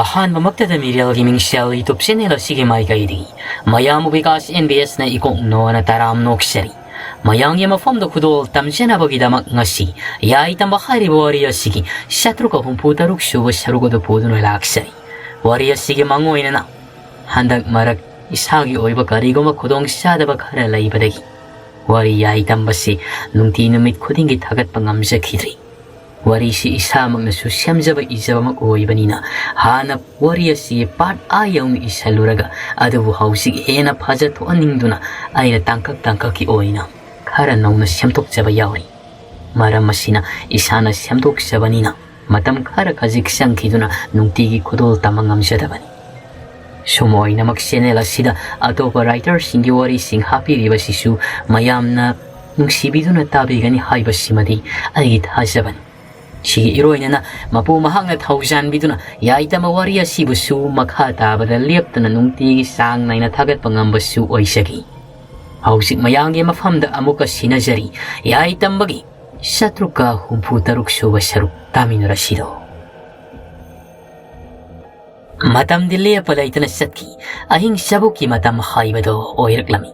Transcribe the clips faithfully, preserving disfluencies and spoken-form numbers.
ꯑꯍꯥꯟꯕꯃꯛꯇꯗ ꯃꯤꯔꯦꯜꯒꯤ ꯃꯤꯡꯁꯦꯜ YouTube channel ꯑꯁꯤꯒꯤ ꯃꯥꯏꯀꯩꯗꯒꯤ ꯃꯌꯥꯝꯕꯨ ꯕꯤꯀꯥꯁ ꯑꯦꯟ ꯕꯤ ꯑꯦꯁꯅ ꯏꯀꯣꯛ ꯅꯣꯅ ꯇꯔꯥꯝ ꯅꯣꯛꯆꯔꯤ꯫ ꯃꯌꯥꯝꯒꯤ ꯃꯐꯝꯗ ꯈꯨꯗꯣꯜ ꯇꯝꯖꯅꯕꯒꯤꯗꯃꯛ ꯉꯁꯤ ꯌꯥꯏ ꯇꯝꯕ ꯍꯥꯏꯔꯤꯕ ꯋꯥꯔꯤ ꯑꯁꯤꯒꯤ ꯆꯥꯇ꯭ꯔꯨꯛ ꯍꯨꯝꯐꯨ ꯇꯔꯨꯛ ꯁꯨꯕ ꯁꯔꯨꯛ ꯑꯗꯨ ꯄꯨꯗꯨꯅ ꯂꯥꯛꯆꯔꯤ꯫ ꯋꯥꯔꯤ ꯑꯁꯤꯒꯤ ꯃꯥꯡꯑꯣꯏꯅꯅ ꯍꯟꯗꯛ ꯃꯔꯛ ꯏꯁꯥꯒꯤ ꯑꯣꯏꯕ ꯀꯔꯤꯒꯨꯝꯕ ꯈꯨꯗꯣꯡꯆꯥꯗꯕ ꯈꯔ ꯂꯩꯕꯗꯒꯤ ꯋꯥꯔꯤ ꯌꯥꯏ ꯇꯝꯕꯁꯤ ꯅꯨꯡꯇꯤ ꯅꯨꯃꯤꯠ ꯈꯨꯗꯤꯡꯒꯤ ꯊꯥꯒꯠꯄ ꯉꯝꯖꯈꯤꯗ꯭ꯔꯤ꯫ ꯋꯥꯔꯤꯁꯤ ꯏꯁꯥꯃꯛꯅꯁꯨ ꯁꯦꯝꯖꯕ ꯏꯖꯕꯃꯛ ꯑꯣꯏꯕꯅꯤꯅ ꯍꯥꯟꯅ ꯋꯥꯔꯤ ꯑꯁꯤꯒꯤ part ꯑꯥ ꯌꯧꯅ ꯏꯁꯜꯂꯨꯔꯒ ꯑꯗꯨꯕꯨ ꯍꯧꯖꯤꯛ ꯍꯦꯟꯅ ꯐꯖꯊꯣꯛꯍꯟꯅꯤꯡꯗꯨꯅ ꯑꯩꯅ ꯇꯥꯡꯀꯛ ꯇꯥꯡꯀꯛꯀꯤ ꯑꯣꯏꯅ ꯈꯔ ꯅꯧꯅ ꯁꯦꯝꯗꯣꯛꯆꯕ ꯌꯥꯎꯔꯤ꯫ ꯃꯔꯝ ꯑꯁꯤꯅ ꯏꯁꯥꯅ ꯁꯦꯝꯗꯣꯛꯆꯕꯅꯤꯅ ꯃꯇꯝ ꯈꯔ ꯈꯖꯤꯛ ꯆꯪꯈꯤꯗꯨꯅ ꯅꯨꯡꯇꯤꯒꯤ ꯈꯨꯗꯣꯜ ꯇꯝꯕ ꯉꯝꯖꯗꯕꯅꯤ꯫ ꯁꯨꯝ ꯑꯣꯏꯅꯃꯛ channel ꯑꯁꯤꯗ ꯑꯇꯣꯞꯄ writerꯁꯤꯡꯒꯤ ꯋꯥꯔꯤꯁꯤꯡ ꯍꯥꯞꯄꯤꯔꯤꯕꯁꯤꯁꯨ ꯃꯌꯥꯝꯅ ꯅꯨꯡꯁꯤꯕꯤꯗꯨꯅ ꯇꯥꯕꯤꯒꯅꯤ ꯍꯥꯏꯕꯁꯤꯃꯗꯤ ꯑꯩꯒꯤ ꯊꯥꯖꯕꯅꯤ꯫ ꯁꯤꯒꯤ ꯏꯔꯣꯏꯅꯅ ꯃꯄꯨ ꯃꯍꯥꯛꯅ ꯊꯧꯖꯥꯟꯕꯤꯗꯨꯅ ꯌꯥꯏꯇꯝꯕ ꯋꯥꯔꯤ ꯑꯁꯤꯕꯨꯁꯨ ꯃꯈꯥ ꯇꯥꯕꯗ ꯂꯦꯞꯇꯅ ꯅꯨꯡꯇꯤꯒꯤ ꯆꯥꯡ ꯅꯥꯏꯅ ꯊꯥꯒꯠꯄ ꯉꯝꯕꯁꯨ ꯑꯣꯏꯖꯈꯤ꯫ ꯍꯧꯖꯤꯛ ꯃꯌꯥꯝꯒꯤ ꯃꯐꯝꯗ ꯑꯃꯨꯛꯀ ꯁꯤꯟꯅꯖꯔꯤ ꯌꯥꯏꯇꯝꯕꯒꯤ ꯆꯥꯇ꯭ꯔꯨꯛꯀ ꯍꯨꯝꯐꯨ ꯇꯔꯨꯛ ꯁꯨꯕ ꯁꯔꯨꯛ ꯇꯥꯃꯤꯟꯅꯔꯁꯤꯗꯣ꯫ ꯃꯇꯝꯗꯤ ꯂꯦꯞꯄ ꯂꯩꯇꯅ ꯆꯠꯈꯤ꯫ ꯑꯍꯤꯡ ꯆꯕꯨꯛꯀꯤ ꯃꯇꯝ ꯍꯥꯏꯕꯗꯣ ꯑꯣꯏꯔꯛꯂꯝꯃꯤ꯫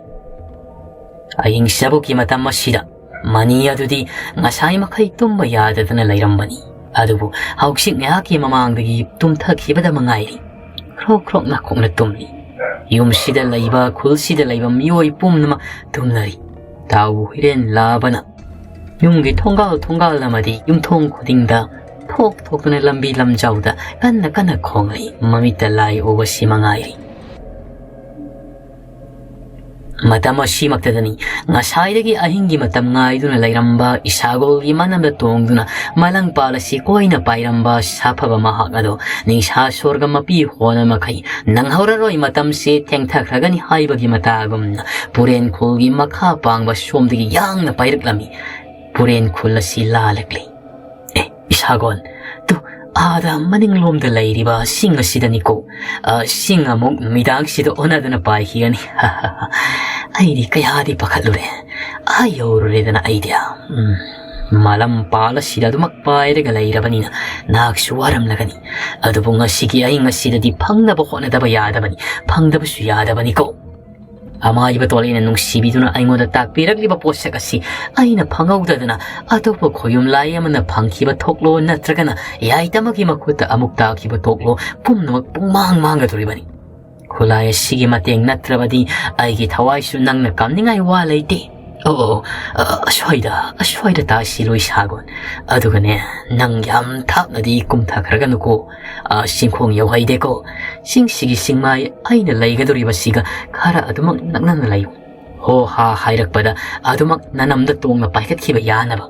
ꯑꯍꯤꯡ ꯆꯕꯨꯛꯀꯤ ꯃꯇꯝ ꯑꯁꯤꯗ ꯃꯅꯤ ꯑꯗꯨꯗꯤ ꯉꯁꯥꯏ ꯃꯈꯩ ꯇꯨꯝꯕ ꯌꯥꯗꯗꯅ ꯂꯩꯔꯝꯕꯅꯤ꯫ ꯑꯗꯨꯕꯨ ꯍꯧꯖꯤꯛ ꯉꯥꯏꯍꯥꯛꯀꯤ ꯃꯃꯥꯡꯗꯒꯤ ꯇꯨꯝꯊꯈꯤꯕꯗ ꯃꯉꯥꯏꯔꯤ꯫ ꯈ꯭ꯔꯣꯛ ꯈ꯭ꯔꯣꯛ ꯅꯥꯈꯣꯛꯅ ꯇꯨꯝꯂꯤ꯫ ꯌꯨꯝꯁꯤꯗ ꯂꯩꯕ, ꯈꯨꯜꯁꯤꯗ ꯂꯩꯕ ꯃꯤꯑꯣꯏ ꯄꯨꯝꯅꯃꯛ ꯇꯨꯝꯅꯔꯤ꯫ ꯇꯥꯎ ꯍꯨꯏꯔꯦꯟ ꯂꯥꯕꯅ ꯌꯨꯝꯒꯤ ꯊꯣꯡꯒꯥꯜ ꯊꯣꯡꯒꯥꯜ ꯑꯃꯗꯤ ꯌꯨꯝꯊꯣꯡ ꯈꯨꯗꯤꯡꯗ ꯊꯣꯛ ꯊꯣꯛꯇꯨꯅ ꯂꯝꯕꯤ ꯂꯝꯖꯥꯎꯗ ꯀꯟꯅ ꯀꯟꯅ ꯈꯣꯡꯂꯤ꯫ ꯃꯃꯤꯠꯇ ꯂꯥꯏ ꯎꯕꯁꯤ ꯃꯉꯥꯏꯔꯤ꯫ ꯃꯇꯝ ꯑꯁꯤꯃꯛꯇꯗꯅꯤ ꯉꯁꯥꯏꯗꯒꯤ ꯑꯍꯤꯡꯒꯤ ꯃꯇꯝ ꯉꯥꯏꯗꯨꯅ ꯂꯩꯔꯝꯕ ꯏꯁꯥꯒꯣꯜꯒꯤ ꯃꯅꯝꯗ ꯇꯣꯡꯗꯨꯅ ꯃꯂꯪꯄꯥꯜ ꯑꯁꯤ ꯀꯣꯏꯅ ꯄꯥꯏꯔꯝꯕ ꯁꯥꯐꯕ ꯃꯍꯥꯛ ꯑꯗꯣ ꯅꯤꯡꯁꯥ ꯁꯣꯔꯒ ꯃꯄꯤ ꯍꯣꯟꯕ ꯃꯈꯩ ꯅꯪꯍꯧꯔꯔꯣꯏ, ꯃꯇꯝꯁꯦ ꯊꯦꯡꯊꯈ꯭ꯔꯒꯅꯤ ꯍꯥꯏꯕꯒꯤ ꯃꯇꯥꯒꯨꯝꯅ ꯄꯨꯔꯦꯟ ꯈꯨꯜꯒꯤ ꯃꯈꯥ ꯄꯥꯡꯕ ꯁꯣꯝꯗꯒꯤ ꯌꯥꯡꯅ ꯄꯥꯏꯔꯛꯂꯝꯃꯤ꯫ ꯄꯨꯔꯦꯟ ꯈꯨꯜ ꯑꯁꯤ ꯂꯥꯜꯂꯛꯂꯤ꯫ ꯑꯦ, ꯏꯁꯥꯒꯣꯟ, ꯇꯨ, ꯑꯥꯗ ꯃꯅꯤꯡꯂꯣꯝꯗ ꯂꯩꯔꯤꯕ ꯁꯤꯡ ꯑꯁꯤꯗꯅꯤꯀꯣ꯫ ꯑ, ꯁꯤꯡ ꯑꯃꯨꯛ ꯅꯨꯃꯤꯗꯥꯡꯁꯤꯗ ꯑꯣꯟꯅꯗꯅ ꯄꯥꯏꯈꯤꯒꯅꯤ꯫ ꯑꯩꯗꯤ ꯀꯌꯥꯗꯤ ꯄꯥꯈꯠꯂꯨꯔꯦ꯫ ꯑꯥ ꯌꯧꯔꯨꯔꯦꯗꯅ ꯑꯩꯗꯤ꯫ ꯎꯝ꯫ ꯃꯥꯂꯪ ꯄꯥꯜ ꯑꯁꯤꯗ ꯑꯗꯨꯃꯛ ꯄꯥꯏꯔꯒ ꯂꯩꯔꯕꯅꯤꯅ ꯅꯍꯥꯛꯁꯨ ꯋꯥꯔꯝꯂꯒꯅꯤ꯫ ꯑꯗꯨꯕꯨ ꯉꯁꯤꯒꯤ ꯑꯍꯤꯡ ꯑꯁꯤꯗꯗꯤ ꯐꯪꯅꯕ ꯍꯣꯠꯅꯗꯕ ꯌꯥꯗꯕꯅꯤ, ꯐꯪꯗꯕꯁꯨ ꯌꯥꯗꯕꯅꯤꯀꯣ꯫ ꯑꯃꯥꯏꯕ ꯇꯣꯂꯩꯅ ꯅꯨꯡꯁꯤꯕꯤꯗꯨꯅ ꯑꯩꯉꯣꯟꯗ ꯇꯥꯛꯄꯤꯔꯛꯂꯤꯕ ꯄꯣꯠꯁꯛ ꯑꯁꯤ ꯑꯩꯅ ꯐꯪꯍꯧꯗꯗꯅ ꯑꯇꯣꯞꯄ ꯈꯣꯌꯨꯝꯂꯥꯏ ꯑꯃꯅ ꯐꯪꯈꯤꯕ ꯊꯣꯛꯂꯣ, ꯅꯠꯇ꯭ꯔꯒꯅ ꯌꯥꯏꯇꯃꯛꯀꯤ ꯃꯈꯨꯠꯇ ꯑꯃꯨꯛ ꯇꯥꯈꯤꯕ ꯊꯣꯛꯂꯣ, ꯄꯨꯝꯅꯃꯛ ꯄꯨꯡꯃꯥꯡ ꯃꯥꯡꯒꯗꯧꯔꯤꯕꯅꯤ꯫ ꯈꯨꯠꯂꯥꯏ ꯑꯁꯤꯒꯤ ꯃꯇꯦꯡ ꯅꯠꯇ꯭ꯔꯕꯗꯤ ꯑꯩꯒꯤ ꯊꯋꯥꯏꯁꯨ ꯅꯪꯅ ꯀꯝꯅꯤꯡꯉꯥꯏ ꯋꯥ ꯂꯩꯇꯦ꯫ ꯑꯣ, ꯑꯣ, ꯑ, ꯑꯁ꯭ꯋꯥꯏꯗ, ꯑꯁ꯭ꯋꯥꯏꯗ ꯇꯥꯁꯤ ꯂꯣꯏ ꯁꯥꯒꯣꯟ꯫ ꯑꯗꯨꯒꯅꯦ, ꯅꯪ ꯌꯥꯝ ꯊꯥꯞꯅꯗꯤ ꯀꯨꯝꯊꯈ꯭ꯔꯒꯅꯨꯀꯣ꯫ ꯑ, ꯆꯤꯡꯈꯣꯡ ꯌꯧꯍꯩꯗꯦꯀꯣ꯫ ꯆꯤꯡꯁꯤꯒꯤ ꯆꯤꯡꯃꯥꯏ ꯑꯩꯅ ꯂꯩꯒꯗꯧꯔꯤꯕꯁꯤꯒ ꯈꯔ ꯑꯗꯨꯃꯛ ꯅꯛꯅꯅ ꯂꯩꯌꯨ꯫ ꯍꯣ ꯍꯥ ꯍꯥꯏꯔꯛꯄꯗ ꯑꯗꯨꯃꯛ ꯅꯅꯝꯗ ꯇꯣꯡꯅ ꯄꯥꯏꯈꯠꯈꯤꯕ ꯌꯥꯅꯕ꯫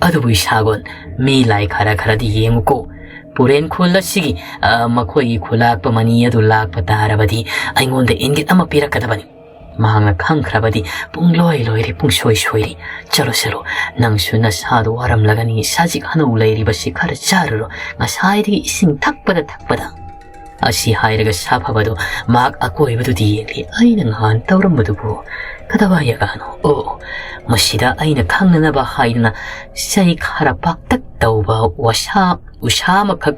ꯑꯗꯨꯕꯨ ꯏꯁꯥꯒꯣꯟ, ꯃꯤ ꯂꯥꯏ ꯈꯔ ꯈꯔꯗꯤ ꯌꯦꯡꯉꯨꯀꯣ꯫ ꯄꯨꯔꯦꯟ ꯈꯨꯜ ꯑꯁꯤꯒꯤ, ꯑ, ꯃꯈꯣꯏꯒꯤ ꯈꯨꯂꯥꯛꯄ ꯃꯅꯤ ꯑꯗꯨ ꯂꯥꯛꯄ ꯇꯥꯔꯕꯗꯤ ꯑꯩꯉꯣꯟꯗ ꯏꯪꯒꯤꯠ ꯑꯃ ꯄꯤꯔꯛꯀꯗꯕꯅꯤ꯫ ꯃꯍꯥꯛꯅ ꯈꯪꯈ꯭ꯔꯕꯗꯤ ꯄꯨꯡꯂꯣꯏ ꯂꯣꯏꯔꯦ, ꯄꯨꯡꯁꯣꯏ ꯁꯣꯏꯔꯦ꯫ ꯆꯠꯂꯣ, ꯆꯠꯂꯣ꯫ ꯅꯪꯁꯨ ꯅꯁꯥꯗꯣ ꯋꯥꯔꯝꯂꯒꯅꯤ꯫ ꯁꯖꯤꯛ ꯍꯅꯧ ꯂꯩꯔꯤꯕꯁꯤ ꯈꯔ ꯆꯥꯔꯨꯔꯣ꯫ ꯉꯁꯥꯏꯗꯒꯤ ꯏꯁꯤꯡ ꯊꯛꯄꯗ ꯊꯛꯄꯗ꯫ ꯑꯁꯤ ꯍꯥꯏꯔꯒ ꯁꯥꯐꯕꯗꯣ ꯃꯍꯥꯛ ꯑꯀꯣꯏꯕꯗꯨꯗꯤ ꯌꯦꯡꯂꯤ꯫ ꯑꯩꯅ ꯉꯍꯥꯟ ꯇꯧꯔꯝꯕꯗꯨꯕꯨ ꯀꯗꯥꯏ ꯌꯥꯒꯥꯅꯣ? ꯑꯣ, ꯃꯁꯤꯗ ꯑꯩꯅ ꯈꯪꯅꯅꯕ ꯍꯥꯏꯗꯨꯅ ꯆꯩ ꯈꯔ ꯄꯥꯛꯇꯛ ꯇꯧꯕ ꯋꯥꯁꯥ, ꯎꯁꯥ ꯑꯃꯈꯛ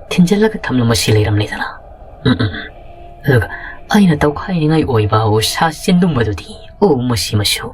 ꯊꯤꯟꯖꯤꯜꯂꯒ ꯊꯝꯂꯝꯕꯁꯤ ꯂꯩꯔꯝꯂꯦꯗꯅ꯫ ꯎꯝ, ꯎꯝ꯫ ꯑꯗꯨꯒ ꯑꯩꯅ ꯇꯧꯈꯥꯏꯅꯤꯡꯉꯥꯏ ꯑꯣꯏꯕ ꯎꯁꯥ ꯆꯦꯟꯗꯨꯝꯕꯗꯨꯗꯤ, ꯑꯣ, ꯃꯁꯤ ꯃꯁꯨ꯫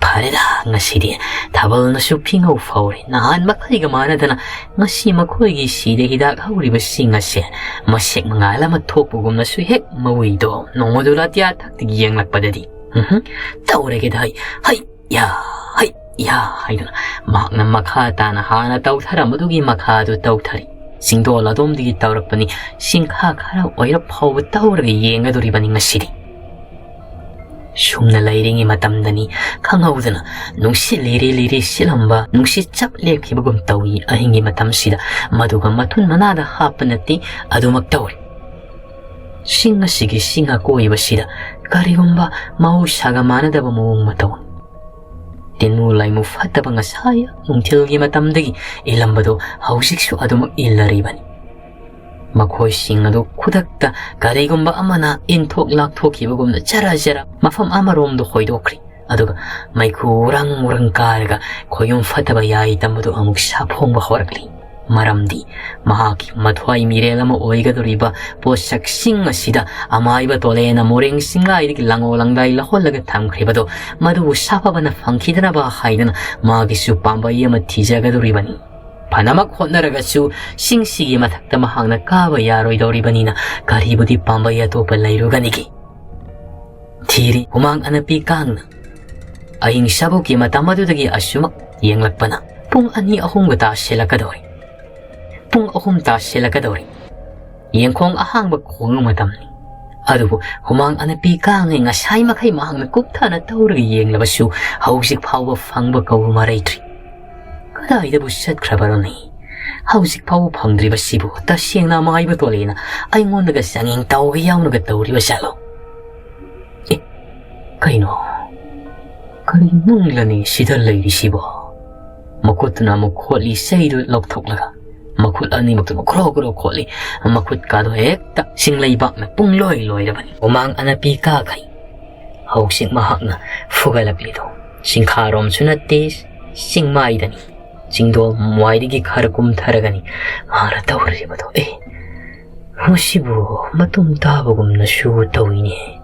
ꯐꯔꯦꯗ, ꯉꯁꯤꯗꯤ ꯊꯥꯕꯜꯅꯁꯨ ꯐꯤꯉꯧ ꯐꯧꯔꯦ꯫ ꯅꯍꯥꯟ ꯃꯈꯩꯒ ꯃꯥꯟꯅꯗꯅ ꯉꯁꯤ ꯃꯈꯣꯏꯒꯤ ꯁꯤꯗ ꯍꯤꯗꯥꯛ ꯍꯧꯔꯤꯕꯁꯤꯡ ꯑꯁꯦ ꯃꯁꯦꯛ ꯃꯉꯥꯜ ꯑꯃ ꯊꯣꯛꯄꯒꯨꯝꯅꯁꯨ ꯍꯦꯛ ꯃꯋꯤꯗꯣ ꯅꯣꯡꯃꯗꯨ ꯂꯥꯇꯤꯌꯥ ꯊꯛꯇꯒꯤ ꯌꯦꯡꯂꯛꯄꯗꯗꯤ꯫ ꯎꯝꯍꯨꯝ, ꯇꯧꯔꯒꯦꯗ, ꯍꯩ, ꯍꯩ, ꯌꯥ, ꯍꯩ, ꯌꯥ ꯍꯥꯏꯗꯨꯅ ꯃꯍꯥꯛꯅ ꯃꯈꯥ ꯇꯥꯅ ꯍꯥꯟꯅ ꯇꯧꯊꯔꯝꯕꯗꯨꯒꯤ ꯃꯈꯥꯗꯨ ꯇꯧꯊꯔꯤ꯫ ꯆꯤꯡꯗꯣꯜ ꯑꯗꯣꯝꯗꯒꯤ ꯇꯧꯔꯛꯄꯅꯤ꯫ ꯆꯤꯡꯈꯥ ꯈꯔ ꯑꯣꯏꯔꯞ ꯐꯥꯎꯕ ꯇꯧꯔꯒ ꯌꯦꯡꯒꯗꯧꯔꯤꯕꯅꯤ ꯉꯁꯤꯗꯤ꯫ ꯁꯨꯝꯅ ꯂꯩꯔꯤꯉꯩ ꯃꯇꯝꯗꯅꯤ ꯈꯪꯍꯧꯗꯅ ꯅꯨꯡꯁꯤꯠ ꯂꯤꯔꯤ ꯂꯤꯔꯤ ꯁꯤꯠꯂꯝꯕ, ꯅꯨꯡꯁꯤꯠ ꯆꯞ ꯂꯦꯞꯈꯤꯕꯒꯨꯝ ꯇꯧꯏ꯫ ꯑꯍꯤꯡꯒꯤ ꯃꯇꯝꯁꯤꯗ ꯃꯗꯨꯒ ꯃꯊꯨꯟ ꯃꯅꯥꯗ ꯍꯥꯞꯄ ꯅꯠꯇꯦ, ꯑꯗꯨꯃꯛ ꯇꯧꯔꯤ꯫ ꯆꯤꯡ ꯑꯁꯤꯒꯤ ꯆꯤꯡ ꯑꯀꯣꯏꯕꯁꯤꯗ ꯀꯔꯤꯒꯨꯝꯕ ꯃꯍꯧꯁꯥꯒ ꯃꯥꯟꯅꯗꯕ ꯃꯑꯣꯡ ꯃꯇꯧ꯫ ꯇꯤꯟꯃꯨ ꯂꯥꯏꯃꯨ ꯐꯠꯇꯕ ꯉꯁꯥꯏ ꯅꯨꯡꯊꯤꯜꯒꯤ ꯃꯇꯝꯗꯒꯤ ꯏꯜꯂꯝꯕꯗꯨ ꯍꯧꯖꯤꯛꯁꯨ ꯑꯗꯨꯃꯛ ꯏꯜꯂꯔꯤꯕꯅꯤ꯫ ꯃꯈꯣꯏꯁꯤꯡ ꯑꯗꯨ ꯈꯨꯗꯛꯇ ꯀꯔꯤꯒꯨꯝꯕ ꯑꯃꯅ ꯏꯟꯊꯣꯛ ꯂꯥꯛꯊꯣꯛꯈꯤꯕꯒꯨꯝꯅ ꯖꯔ ꯖꯔ ꯃꯐꯝ ꯑꯃꯔꯣꯝꯗ ꯍꯣꯏꯗꯣꯛꯈ꯭ꯔꯤ꯫ ꯑꯗꯨꯒ ꯃꯩꯈꯨ ꯎꯔꯪ ꯎꯔꯪ ꯀꯥꯔꯒ ꯈꯣꯌꯨꯝ ꯐꯠꯇꯕ ꯌꯥꯏ ꯇꯝꯕꯗꯨ ꯑꯃꯨꯛ ꯁꯥꯐꯣꯡꯕ ꯍꯧꯔꯛꯂꯤ꯫ ꯃꯔꯝꯗꯤ ꯃꯍꯥꯛꯀꯤ ꯃꯊ꯭ꯋꯥꯏ ꯃꯤꯔꯦꯜ ꯑꯃ ꯑꯣꯏꯒꯗꯧꯔꯤꯕ ꯄꯣꯠꯁꯛꯁꯤꯡ ꯑꯁꯤꯗ ꯑꯃꯥꯏꯕ ꯇꯣꯂꯦꯅ ꯃꯣꯔꯦꯡ ꯁꯤꯡꯂꯥꯏꯗꯒꯤ ꯂꯪꯉꯣ ꯂꯪꯗꯥꯏ ꯂꯧꯍꯜꯂꯒ ꯊꯝꯈ꯭ꯔꯤꯕꯗꯣ, ꯃꯗꯨꯕꯨ ꯁꯥꯐꯕꯅ ꯐꯪꯈꯤꯗꯅꯕ ꯍꯥꯏꯗꯨꯅ ꯃꯥꯒꯤꯁꯨ ꯄꯥꯝꯕꯩ ꯑꯃ ꯊꯤꯖꯒꯗꯧꯔꯤꯕꯅꯤ꯫ ꯐꯅꯃꯛ ꯍꯣꯠꯅꯔꯒꯁꯨ ꯆꯤꯡꯁꯤꯒꯤ ꯃꯊꯛꯇ ꯃꯍꯥꯛꯅ ꯀꯥꯕ ꯌꯥꯔꯣꯏꯗꯧꯔꯤꯕꯅꯤꯅ ꯀꯔꯤꯕꯨꯗꯤ ꯄꯥꯝꯕꯩ ꯑꯇꯣꯞꯄ ꯂꯩꯔꯨꯒꯅꯤꯒꯦ? ꯊꯤꯔꯤ ꯍꯨꯃꯥꯡ ꯑꯅꯞꯄꯤ ꯀꯥꯡꯅ꯫ ꯑꯍꯤꯡ ꯁꯥꯕꯨꯛꯀꯤ ꯃꯇꯝ ꯑꯗꯨꯗꯒꯤ ꯑꯁꯨꯃꯛ ꯌꯦꯡꯂꯛꯄꯅ ꯄꯨꯡ ꯑꯅꯤ ꯑꯍꯨꯝꯒ ꯇꯥꯁꯤꯜꯂꯛꯀꯗꯧꯔꯦ꯫ ꯄꯨꯡ ꯑꯍꯨꯝ ꯇꯥꯁꯤꯜꯂꯛꯀꯗꯧꯔꯦ꯫ ꯌꯦꯡꯈꯣꯡ ꯑꯍꯥꯡꯕ ꯈꯣꯡꯕ ꯃꯇꯝꯅꯤ꯫ ꯑꯗꯨꯕꯨ ꯍꯨꯃꯥꯡ ꯑꯅꯞꯄꯤ ꯀꯥꯡꯉꯩ ꯉꯁꯥꯏ ꯃꯈꯩ ꯃꯍꯥꯛꯅ ꯀꯨꯞꯊꯅ ꯇꯧꯔꯒ ꯌꯦꯡꯂꯕꯁꯨ ꯍꯧꯖꯤꯛ ꯐꯥꯎꯕ ꯐꯪꯕ ꯀꯧꯕ ꯃꯔꯩꯇ꯭ꯔꯤ꯫ ꯀꯗꯥꯏꯗꯕꯨ ꯆꯠꯈ꯭ꯔꯕꯅꯣꯅꯦ? ꯍꯧꯖꯤꯛ ꯐꯥꯎꯕ ꯐꯪꯗ꯭ꯔꯤꯕꯁꯤꯕꯨ ꯇꯁꯦꯡꯅ ꯑꯃꯥꯏꯕ ꯇꯣꯂꯦꯅ ꯑꯩꯉꯣꯟꯗꯒ ꯆꯥꯡꯌꯦꯡ ꯇꯧꯒꯦ ꯌꯥꯎꯅꯒ ꯇꯧꯔꯤꯕ ꯖꯥꯠꯂꯣ? ꯑꯦ, ꯀꯩꯅꯣ? ꯀꯔꯤ ꯅꯨꯡꯂꯅꯤ ꯁꯤꯗ ꯂꯩꯔꯤꯁꯤꯕꯣ? ꯃꯈꯨꯠꯇꯨꯅ ꯑꯃꯨꯛ ꯈꯣꯠꯂꯤ, ꯆꯩꯗꯨ ꯂꯧꯊꯣꯛꯂꯒ꯫ ꯃꯈꯨꯠ ꯑꯅꯤꯃꯛꯇꯨꯅ ꯈ꯭ꯔꯣ ꯈ꯭ꯔꯣ ꯈꯣꯠꯂꯤ꯫ ꯃꯈꯨꯠ ꯀꯥꯗꯣ ꯍꯦꯛꯇ ꯆꯤꯡꯂꯩꯕꯥꯛꯅ ꯄꯨꯡꯂꯣꯏ ꯂꯣꯏꯔꯕꯅꯤ꯫ ꯍꯨꯃꯥꯡ ꯑꯅꯞꯄꯤ ꯀꯥꯈꯩ꯫ ꯍꯧꯖꯤꯛ ꯃꯍꯥꯛꯅ ꯐꯨꯒꯠꯂꯛꯂꯤꯗꯣ ꯆꯤꯡꯈꯥꯔꯣꯝꯁꯨ ꯅꯠꯇꯦ, ꯆꯤꯡꯃꯥꯏꯗꯅꯤ꯫ ꯆꯤꯡꯗꯣꯜ ꯃꯥꯏꯗꯒꯤ ꯈꯔ ꯀꯨꯝꯊꯔꯒꯅꯤ ꯃꯍꯥꯛꯅ ꯇꯧꯔꯤꯕꯗꯣ꯫ ꯑꯦ, ꯃꯁꯤꯕꯨ ꯃꯇꯨꯝ ꯇꯥꯕꯒꯨꯝꯅꯁꯨ ꯇꯧꯏꯅꯦ꯫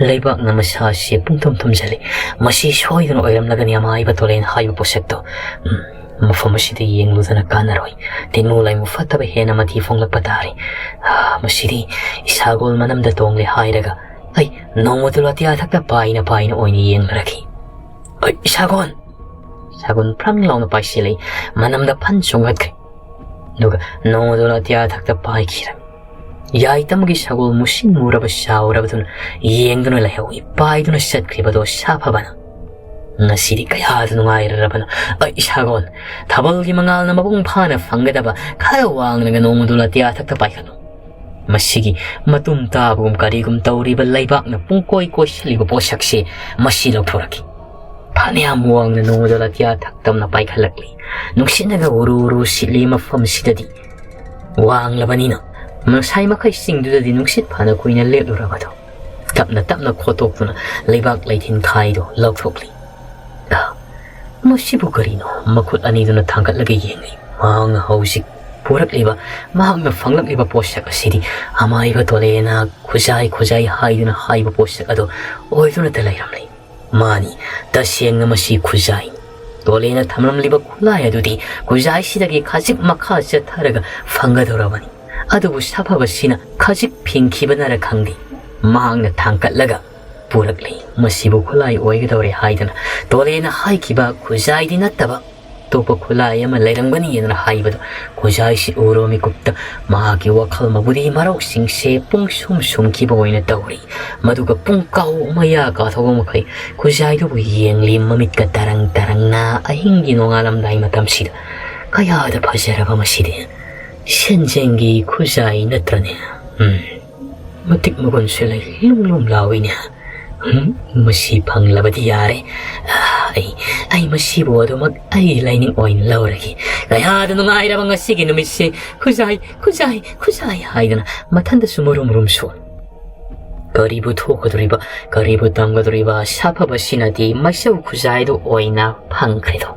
ꯂꯩꯕꯥꯛꯅ ꯃꯁꯥꯁꯦ ꯄꯨꯡꯊꯨꯝ ꯊꯨꯝꯖꯤꯜꯂꯤ꯫ ꯃꯁꯤ ꯁꯣꯏꯗꯅ ꯑꯣꯏꯔꯝꯂꯒꯅꯤ ꯑꯃꯥꯏꯕ ꯇꯣꯂꯦꯟ ꯍꯥꯏꯕ ꯄꯣꯠꯁꯛꯇꯣ꯫ ꯎꯝ, ꯃꯐꯝ ꯑꯁꯤꯗ ꯌꯦꯡꯂꯨꯗꯅ ꯀꯥꯟꯅꯔꯣꯏ꯫ ꯇꯤꯟꯃꯨ ꯂꯥꯏꯃꯨ ꯐꯠꯇꯕ ꯍꯦꯟꯅ ꯃꯊꯤ ꯐꯣꯡꯂꯛꯄ ꯇꯥꯔꯦ꯫ ꯑꯥ, ꯃꯁꯤꯗꯤ ꯏꯁꯥꯒꯣꯜ ꯃꯅꯝꯗ ꯇꯣꯡꯂꯦ ꯍꯥꯏꯔꯒ ꯑꯩ ꯅꯣꯡꯃꯗꯨ ꯑꯇꯤꯌꯥ ꯊꯛꯇ ꯄꯥꯏꯅ ꯄꯥꯏꯅ ꯑꯣꯏꯅ ꯌꯦꯡꯂꯔꯈꯤ꯫ ꯑꯩ, ꯏꯁꯥꯒꯣꯟ! ꯏꯁꯥꯒꯣꯟ ꯐ꯭ꯔꯪ ꯂꯥꯎꯅ ꯄꯥꯏꯁꯤꯜꯂꯛꯏ꯫ ꯃꯅꯝꯗ ꯐꯟ ꯆꯣꯡꯈꯠꯈ꯭ꯔꯦ꯫ ꯑꯗꯨꯒ ꯅꯣꯡꯃꯗꯨ ꯑꯇꯤꯌꯥ ꯊꯛꯇ ꯄꯥꯏꯈꯤꯔꯝꯃꯤ꯫ ꯌꯥꯏꯇꯝꯒꯤ ꯁꯒꯣꯜ ꯃꯨꯁꯤꯟ ꯃꯨꯔꯕ ꯆꯥꯎꯔꯕꯗꯨꯅ ꯌꯦꯡꯗꯨꯅ ꯂꯩꯍꯧꯏ꯫ ꯄꯥꯏꯗꯨꯅ ꯆꯠꯈ꯭ꯔꯤꯕꯗꯣ ꯁꯥꯐꯕꯅ꯫ ꯉꯁꯤꯗꯤ ꯀꯌꯥꯗ ꯅꯨꯡꯉꯥꯏꯔꯔꯕꯅꯣ꯫ ꯑꯩ ꯏꯁꯥꯒꯣꯟ, ꯊꯥꯕꯜꯒꯤ ꯃꯉꯥꯜꯅ ꯃꯄꯨꯡ ꯐꯥꯅ ꯐꯪꯒꯗꯕ ꯈꯔ ꯋꯥꯡꯂꯒ ꯅꯣꯡꯃꯗꯨ ꯑꯇꯤꯌꯥ ꯊꯛꯇ ꯄꯥꯏꯈꯠꯂꯨ꯫ ꯃꯁꯤꯒꯤ ꯃꯇꯨꯝ ꯇꯥꯕꯒꯨꯝ ꯀꯔꯤꯒꯨꯝ ꯇꯧꯔꯤꯕ ꯂꯩꯕꯥꯛꯅ ꯄꯨꯡꯀꯣꯏ ꯀꯣꯏꯁꯤꯜꯂꯤꯕ ꯄꯣꯠꯁꯛꯁꯤ ꯃꯁꯤ ꯂꯧꯊꯣꯔꯛꯈꯤ꯫ ꯐꯅꯌꯥꯝ ꯋꯥꯡꯅ ꯅꯣꯡꯃꯗꯣ ꯑꯇꯤꯌꯥ ꯊꯛꯇꯝꯅ ꯄꯥꯏꯈꯠꯂꯛꯂꯤ꯫ ꯅꯨꯡꯁꯤꯠꯅꯒ ꯎꯔꯨ ꯎꯔꯨ ꯁꯤꯠꯂꯤ ꯃꯐꯝꯁꯤꯗꯗꯤ꯫ ꯋꯥꯡꯂꯕꯅꯤꯅ ꯉꯁꯥꯏ ꯃꯈꯩ ꯆꯤꯡꯗꯨꯗꯗꯤ ꯅꯨꯡꯁꯤꯠ ꯐꯅ ꯀꯨꯏꯅ ꯂꯦꯞꯂꯨꯔꯕꯗꯣ꯫ ꯇꯞꯅ ꯇꯞꯅ ꯈꯣꯠꯇꯣꯛꯇꯨꯅ ꯂꯩꯕꯥꯛ ꯂꯩꯊꯦꯟ ꯈꯥꯏꯗꯣ ꯂꯧꯊꯣꯛꯂꯤ꯫ "ꯑ, ꯃꯁꯤꯕꯨ ꯀꯔꯤꯅꯣ?" ꯃꯈꯨꯠ ꯑꯅꯤꯗꯨꯅ ꯊꯥꯡꯒꯠꯂꯒ ꯌꯦꯡꯂꯤ꯫ ꯃꯍꯥꯛꯅ ꯍꯧꯖꯤꯛ ꯄꯨꯔꯛꯂꯤꯕ, ꯃꯍꯥꯛꯅ ꯐꯪꯂꯛꯂꯤꯕ ꯄꯣꯠꯁꯛ ꯑꯁꯤꯗꯤ ꯑꯃꯥꯏꯕ ꯇꯣꯂꯦꯅ ꯈꯨꯖꯥꯏ ꯈꯨꯖꯥꯏ ꯍꯥꯏꯗꯨꯅ ꯍꯥꯏꯕ ꯄꯣꯠꯁꯛ ꯑꯗꯣ ꯑꯣꯏꯗꯨꯅꯇ ꯂꯩꯔꯝꯂꯤ꯫ ꯃꯥꯅꯤ, ꯇꯁꯦꯡꯅ ꯃꯁꯤ ꯈꯨꯖꯥꯏꯅꯤ꯫ ꯇꯣꯂꯦꯅ ꯊꯝꯂꯝꯂꯤꯕ ꯈꯨꯠꯂꯥꯏ ꯑꯗꯨꯗꯤ ꯈꯨꯖꯥꯏꯁꯤꯗꯒꯤ ꯈꯖꯤꯛ ꯃꯈꯥ ꯆꯠꯊꯔꯒ ꯐꯪꯒꯗꯧꯔꯕꯅꯤ꯫ ꯑꯗꯨꯕꯨ ꯁꯥꯐꯕꯁꯤꯅ ꯈꯖꯤꯛ ꯐꯤꯡꯈꯤꯕꯅꯔ ꯈꯪꯗꯦ, ꯃꯍꯥꯛꯅ ꯊꯥꯡꯀꯠꯂꯒ ꯄꯨꯔꯛꯂꯤ꯫ "ꯃꯁꯤꯕꯨ ꯈꯨꯠꯂꯥꯏ ꯑꯣꯏꯒꯗꯧꯔꯦ" ꯍꯥꯏꯗꯨꯅ ꯇꯣꯂꯦꯅ ꯍꯥꯏꯈꯤꯕ ꯈꯨꯖꯥꯏꯗꯤ ꯅꯠꯇꯕ ꯑꯇꯣꯞꯄ ꯈꯨꯠꯂꯥꯏ ꯑꯃ ꯂꯩꯔꯝꯒꯅꯤ ꯍꯥꯏꯅ ꯍꯥꯏꯕꯗꯣ, ꯈꯨꯖꯥꯏꯁꯤ ꯎꯔꯨꯕ ꯃꯤꯀꯨꯞꯇ ꯃꯍꯥꯛꯀꯤ ꯋꯥꯈꯜ ꯃꯕꯨꯗꯤ ꯃꯔꯧꯁꯤꯡꯁꯦ ꯄꯨꯡ ꯁꯨꯝ ꯁꯨꯝꯈꯤꯕ ꯑꯣꯏꯅ ꯇꯧꯔꯤ꯫ ꯃꯗꯨꯒ ꯄꯨꯡ ꯀꯥꯎ ꯃꯌꯥ ꯀꯥꯊꯣꯛꯄ ꯃꯈꯩ ꯈꯨꯖꯥꯏꯗꯨꯕꯨ ꯌꯦꯡꯂꯤ꯫ ꯃꯃꯤꯠꯀ ꯇꯔꯪ ꯇꯔꯪꯅ ꯑꯍꯤꯡꯒꯤ ꯅꯣꯡꯉꯥꯜꯂꯝꯗꯥꯏ ꯃꯇꯝꯁꯤꯗ꯫ "ꯀꯌꯥꯗ ꯐꯖꯔꯕ ꯃꯁꯤꯗꯤ! ꯁꯦꯟꯖꯦꯡꯒꯤ ꯈꯨꯖꯥꯏ ꯅꯠꯇ꯭ꯔꯅꯦ? ꯎꯝ, ꯃꯇꯤꯛ ꯃꯒꯨꯟꯁꯨ ꯂꯩ, ꯂꯨꯝ ꯂꯨꯝ ꯂꯥꯎꯏꯅꯦ꯫ ꯎꯝ, ꯃꯁꯤ ꯐꯪꯂꯕꯗꯤ ꯌꯥꯔꯦ꯫ ꯑꯩ, ꯑꯩ ꯃꯁꯤꯕꯨ ꯑꯗꯨꯃꯛ ꯑꯩ ꯂꯥꯏꯅꯤꯡ ꯑꯣꯏꯅ ꯂꯧꯔꯒꯦ꯫ ꯀꯌꯥꯗ ꯅꯨꯡꯉꯥꯏꯔꯕ ꯉꯁꯤꯒꯤ ꯅꯨꯃꯤꯠꯁꯦ! ꯈꯨꯖꯥꯏ, ꯈꯨꯖꯥꯏ, ꯈꯨꯖꯥꯏ" ꯍꯥꯏꯗꯅ ꯃꯊꯟꯗꯁꯨ ꯃꯔꯨꯝ ꯃꯔꯨꯝ ꯁꯣꯜꯂꯤ꯫ ꯀꯔꯤꯕꯨ ꯊꯣꯛꯀꯗꯧꯔꯤꯕ, ꯀꯔꯤꯕꯨ ꯇꯝꯒꯗꯧꯔꯤꯕ? ꯁꯥꯐꯕꯁꯤꯅꯗꯤ ꯃꯩꯁꯧ ꯈꯨꯖꯥꯏꯗꯨ ꯑꯣꯏꯅ ꯐꯪꯈ꯭ꯔꯦꯗꯣ꯫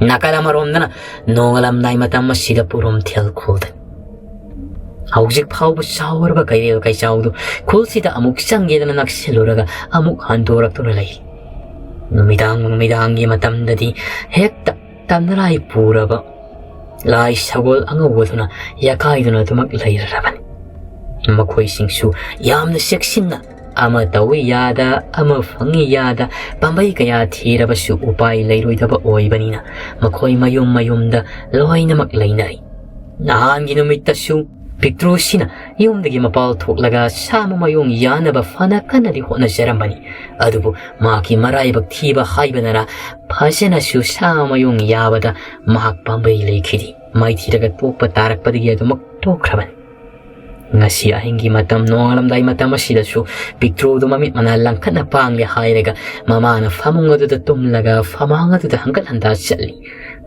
ꯅꯥꯀꯜ ꯑꯃꯔꯣꯝꯗꯅ ꯅꯣꯡꯉꯥꯜꯂꯝꯗꯥꯏ ꯃꯇꯝ ꯑꯁꯤꯗ ꯄꯨꯔꯨꯝꯊꯦꯜ ꯈꯨꯜꯗ ꯍꯧꯖꯤꯛ ꯐꯥꯎꯕ ꯆꯥꯎꯔꯕ ꯀꯩꯔꯦꯜ ꯀꯩꯆꯥꯎꯗꯨ ꯈꯨꯜꯁꯤꯗ ꯑꯃꯨꯛ ꯆꯪꯒꯦꯗꯅ ꯅꯛꯁꯤꯜꯂꯨꯔꯒ ꯑꯃꯨꯛ ꯍꯟꯗꯣꯔꯛꯇꯨꯅ ꯂꯩ꯫ ꯅꯨꯃꯤꯗꯥꯡ ꯅꯨꯃꯤꯗꯥꯡꯒꯤ ꯃꯇꯝꯗꯗꯤ ꯍꯦꯛꯇ ꯇꯝꯅꯔꯥꯏ ꯄꯨꯔꯕ ꯂꯥꯏ ꯁꯒꯣꯜ ꯑꯉꯧꯕꯗꯨꯅ ꯌꯥꯀꯥꯏꯗꯨꯅ ꯑꯗꯨꯃꯛ ꯂꯩꯔꯔꯕꯅꯤ꯫ ꯃꯈꯣꯏꯁꯤꯡꯁꯨ ꯌꯥꯝꯅ ꯆꯦꯛꯁꯤꯟꯅ, ꯑꯃ ꯇꯧꯏ ꯌꯥꯗ, ꯑꯃ ꯐꯪꯏ ꯌꯥꯗ, ꯄꯥꯝꯕꯩ ꯀꯌꯥ ꯊꯤꯔꯕꯁꯨ ꯎꯄꯥꯏ ꯂꯩꯔꯣꯏꯗꯕ ꯑꯣꯏꯕꯅꯤꯅ, ꯃꯈꯣꯏ ꯃꯌꯨꯝ ꯃꯌꯨꯝꯗ ꯂꯣꯏꯅꯃꯛ ꯂꯩꯅꯔꯤ꯫ ꯅꯍꯥꯟꯒꯤ ꯅꯨꯃꯤꯠꯇꯁꯨ ꯄꯤꯛꯇ꯭ꯔꯨꯁꯤꯅ ꯌꯨꯝꯗꯒꯤ ꯃꯄꯥꯜ ꯊꯣꯛꯂꯒ ꯁꯥ ꯃꯃꯥꯌꯣꯡ ꯌꯥꯅꯕ ꯐꯅ ꯀꯟꯅꯗꯤ ꯍꯣꯠꯅꯖꯔꯝꯕꯅꯤ꯫ ꯑꯗꯨꯕꯨ ꯃꯍꯥꯛꯀꯤ ꯃꯔꯥꯏꯕꯛ ꯊꯤꯕ ꯍꯥꯏꯕꯅꯔꯥ, ꯐꯖꯅꯁꯨ ꯁꯥ ꯃꯃꯥꯌꯣꯡ ꯌꯥꯕꯗ ꯃꯍꯥꯛ ꯄꯥꯝꯕꯩ ꯂꯩꯈꯤꯗꯦ꯫ ꯃꯥꯏꯊꯤꯔꯒ ꯇꯣꯛꯄ ꯇꯥꯔꯛꯄꯗꯒꯤ ꯑꯗꯨꯃꯛ ꯇꯣꯛꯈ꯭ꯔꯕꯅꯤ꯫ ꯉꯁꯤ ꯑꯍꯤꯡꯒꯤ ꯃꯇꯝ, ꯅꯣꯡꯉꯥꯜꯂꯝꯗꯥꯏ ꯃꯇꯝ ꯑꯁꯤꯗꯁꯨ ꯄꯤꯛꯇ꯭ꯔꯨꯗꯨ ꯃꯃꯤꯠ ꯃꯅꯥ ꯂꯪꯈꯠꯅ ꯄꯥꯡꯂꯦ ꯍꯥꯏꯔꯒ ꯃꯃꯥꯅ ꯐꯃꯨꯡ ꯑꯗꯨꯗ ꯇꯨꯝꯂꯒ ꯐꯃꯥꯡ ꯑꯗꯨꯗ ꯍꯪꯒꯠ ꯍꯟꯗꯥ ꯆꯠꯂꯤ꯫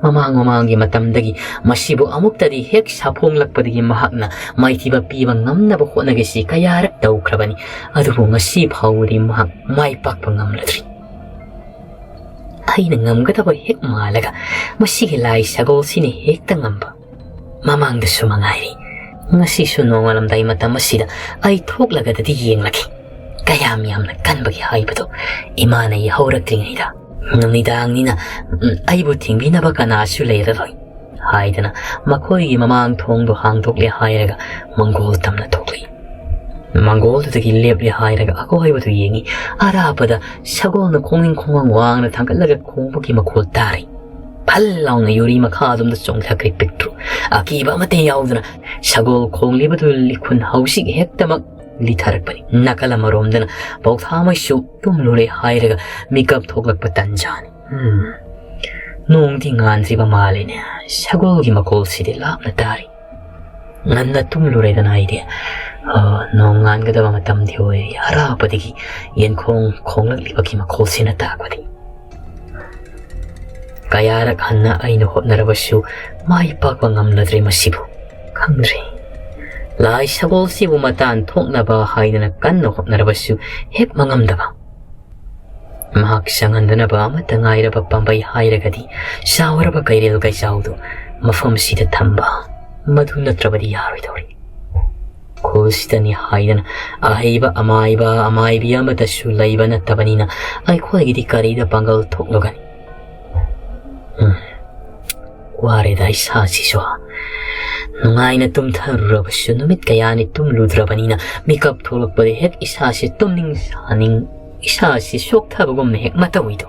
ꯃꯃꯥꯡ ꯃꯃꯥꯡꯒꯤ ꯃꯇꯝꯗꯒꯤ ꯃꯁꯤꯕꯨ ꯑꯃꯨꯛꯇꯗꯤ ꯍꯦꯛ ꯁꯥꯐꯣꯡꯂꯛꯄꯗꯒꯤ ꯃꯍꯥꯛꯅ ꯃꯥꯏꯊꯤꯕ ꯄꯤꯕ ꯉꯝꯅꯕ ꯍꯣꯠꯅꯒꯦꯁꯤ ꯀꯌꯥꯔꯛ ꯇꯧꯈ꯭ꯔꯕꯅꯤ꯫ ꯑꯗꯨꯕꯨ ꯉꯁꯤ ꯐꯥꯎꯕꯗꯤ ꯃꯍꯥꯛ ꯃꯥꯏ ꯄꯥꯛꯄ ꯉꯝꯂꯗ꯭ꯔꯤ꯫ ꯑꯩꯅ ꯉꯝꯒꯗꯕ ꯍꯦꯛ ꯃꯥꯜꯂꯒ ꯃꯁꯤꯒꯤ ꯂꯥꯏ ꯁꯒꯣꯜꯁꯤꯅ ꯍꯦꯛꯇ ꯉꯝꯕ꯫ ꯃꯃꯥꯡꯗꯁꯨ ꯃꯉꯥꯏꯔꯤ, ꯉꯁꯤꯁꯨ ꯅꯣꯡꯉꯥꯜꯂꯝꯗꯥꯏ ꯃꯇꯝ ꯑꯁꯤꯗ ꯑꯩ ꯊꯣꯛꯂꯒꯗꯤ ꯌꯦꯡꯂꯒꯦ꯫ ꯀꯌꯥꯝ ꯌꯥꯝꯅ ꯀꯟꯕꯒꯦ ꯍꯥꯏꯕꯗꯣ ꯏꯃꯥꯅ ꯌꯥꯍꯧꯔꯛꯇ꯭ꯔꯤꯉꯩꯗ꯫ ꯅꯨꯃꯤꯗꯥꯡꯅꯤꯅ, ꯎꯝ, ꯑꯩꯕꯨ ꯊꯤꯡꯕꯤꯅꯕ ꯀꯅꯥꯁꯨ ꯂꯩꯔꯔꯣꯏ ꯍꯥꯏꯗꯅ ꯃꯈꯣꯏꯒꯤ ꯃꯃꯥꯡ ꯊꯣꯡꯗꯣ ꯍꯥꯡꯗꯣꯛꯂꯦ ꯍꯥꯏꯔꯒ ꯃꯪꯒꯣꯜ ꯇꯝꯅ ꯊꯣꯛꯂꯛꯏ꯫ ꯃꯪꯒꯣꯜꯗꯨꯗꯒꯤ ꯂꯦꯞꯂꯦ ꯍꯥꯏꯔꯒ ꯑꯀꯣꯏꯕꯗꯨ ꯌꯦꯡꯉꯤ꯫ ꯑꯔꯥꯞꯄꯗ ꯁꯒꯣꯜꯅ ꯈꯣꯡꯅꯤꯡ ꯈꯣꯡꯉꯥꯡ ꯋꯥꯡꯅ ꯊꯥꯡꯒꯠꯂꯒ ꯈꯣꯡꯕꯒꯤ ꯃꯈꯣꯜ ꯇꯥꯔꯤ꯫ ꯐꯜ ꯂꯥꯎꯅ ꯌꯨꯔꯤ ꯃꯈꯥ ꯑꯗꯣꯝꯗ ꯆꯣꯡꯊꯈ꯭ꯔꯦ ꯄꯤꯛꯇ꯭ꯔꯨ꯫ ꯑꯀꯤꯕ ꯑꯃꯠꯇ ꯌꯥꯎꯗꯅ ꯁꯒꯣꯜ ꯈꯣꯡꯂꯤꯕꯗꯨ ꯂꯤꯈꯨꯟ ꯍꯧꯖꯤꯛ ꯍꯦꯛꯇꯃꯛ ꯂꯤꯊꯔꯛꯄꯅꯤ꯫ ꯅꯥꯀꯜ ꯑꯃꯔꯣꯝꯗꯅ ꯄꯧꯊꯥꯃꯩꯁꯨ ꯇꯨꯝꯂꯨꯔꯦ ꯍꯥꯏꯔꯒ ꯃꯤꯀꯞ ꯊꯣꯛꯂꯛꯄ ꯇꯟꯖꯥꯅꯤ꯫ ꯎꯝ꯫ ꯅꯣꯡꯗꯤ ꯉꯥꯟꯗ꯭ꯔꯤꯕ ꯃꯥꯜꯂꯤꯅꯦ꯫ ꯁꯒꯣꯜꯒꯤ ꯃꯈꯣꯜꯁꯤꯗꯤ ꯂꯥꯞꯅ ꯇꯥꯔꯤ꯫ ꯉꯟꯅ ꯇꯨꯝꯂꯨꯔꯦꯗꯅ ꯑꯩꯗꯤ꯫ ꯑ, ꯅꯣꯡ ꯉꯥꯟꯒꯗꯕ ꯃꯇꯝꯗꯤ ꯑꯣꯏꯔꯦ꯫ ꯑꯔꯥꯞꯄꯗꯒꯤ ꯌꯦꯟꯈꯣꯡ ꯈꯣꯡꯂꯛꯂꯤꯕꯒꯤ ꯃꯈꯣꯜꯁꯤꯅ ꯇꯥꯛꯄꯗꯤ꯫ ꯀꯌꯥꯔꯛ ꯍꯟꯅ ꯑꯩꯅ ꯍꯣꯠꯅꯔꯕꯁꯨ ꯃꯥꯏ ꯄꯥꯛꯄ ꯉꯝꯂꯗ꯭ꯔꯦ ꯃꯁꯤꯕꯨ꯫ ꯈꯪꯗ꯭ꯔꯦ꯫ ꯂꯥꯏ ꯁꯒꯣꯜꯁꯤꯕꯨ ꯃꯇꯥꯟ ꯊꯣꯛꯅꯕ ꯍꯥꯏꯗꯅ ꯀꯟꯅ ꯍꯣꯠꯅꯔꯕꯁꯨ ꯍꯦꯛ ꯃꯉꯝꯗꯕ꯫ ꯃꯍꯥꯛ ꯆꯪꯍꯟꯗꯅꯕ ꯑꯃꯠꯇ ꯉꯥꯏꯔꯕ ꯄꯥꯝꯕꯩ ꯍꯥꯏꯔꯒꯗꯤ ꯆꯥꯎꯔꯕ ꯀꯩꯔꯦꯜ ꯀꯩꯆꯥꯎꯗꯨ ꯃꯐꯝꯁꯤꯗ ꯊꯝꯕ, ꯃꯗꯨ ꯅꯠꯇ꯭ꯔꯕꯗꯤ ꯌꯥꯔꯣꯏꯗꯧꯔꯤ꯫ ꯈꯨꯜꯁꯤꯗꯅꯤ ꯍꯥꯏꯗꯅ ꯑꯍꯩꯕ ꯑꯃꯥꯏꯕ ꯑꯃꯥꯏꯕꯤ ꯑꯃꯠꯇꯁꯨ ꯂꯩꯕ ꯅꯠꯇꯕꯅꯤꯅ ꯑꯩꯈꯣꯏꯒꯤꯗꯤ ꯀꯔꯤꯗ ꯄꯥꯡꯒꯜ ꯊꯣꯛꯂꯒꯅꯤ? ꯎꯝ, ꯋꯥꯔꯦꯗ ꯏꯁꯥꯁꯤꯁꯨ꯫ ꯅꯨꯡꯉꯥꯏꯅ ꯇꯨꯝꯊꯔꯨꯔꯕꯁꯨ ꯅꯨꯃꯤꯠ ꯀꯌꯥꯅꯤ ꯇꯨꯝꯂꯨꯗ꯭ꯔꯕꯅꯤꯅ ꯃꯤꯀꯞ ꯊꯣꯛꯂꯛꯄꯗ ꯍꯦꯛ ꯏꯁꯥꯁꯤ ꯇꯨꯝꯅꯤꯡ ꯁꯥꯅꯤꯡ, ꯏꯁꯥꯁꯤ ꯆꯣꯛꯊꯕꯒꯨꯝꯅ ꯍꯦꯛ ꯃꯇꯧꯏꯗꯣ꯫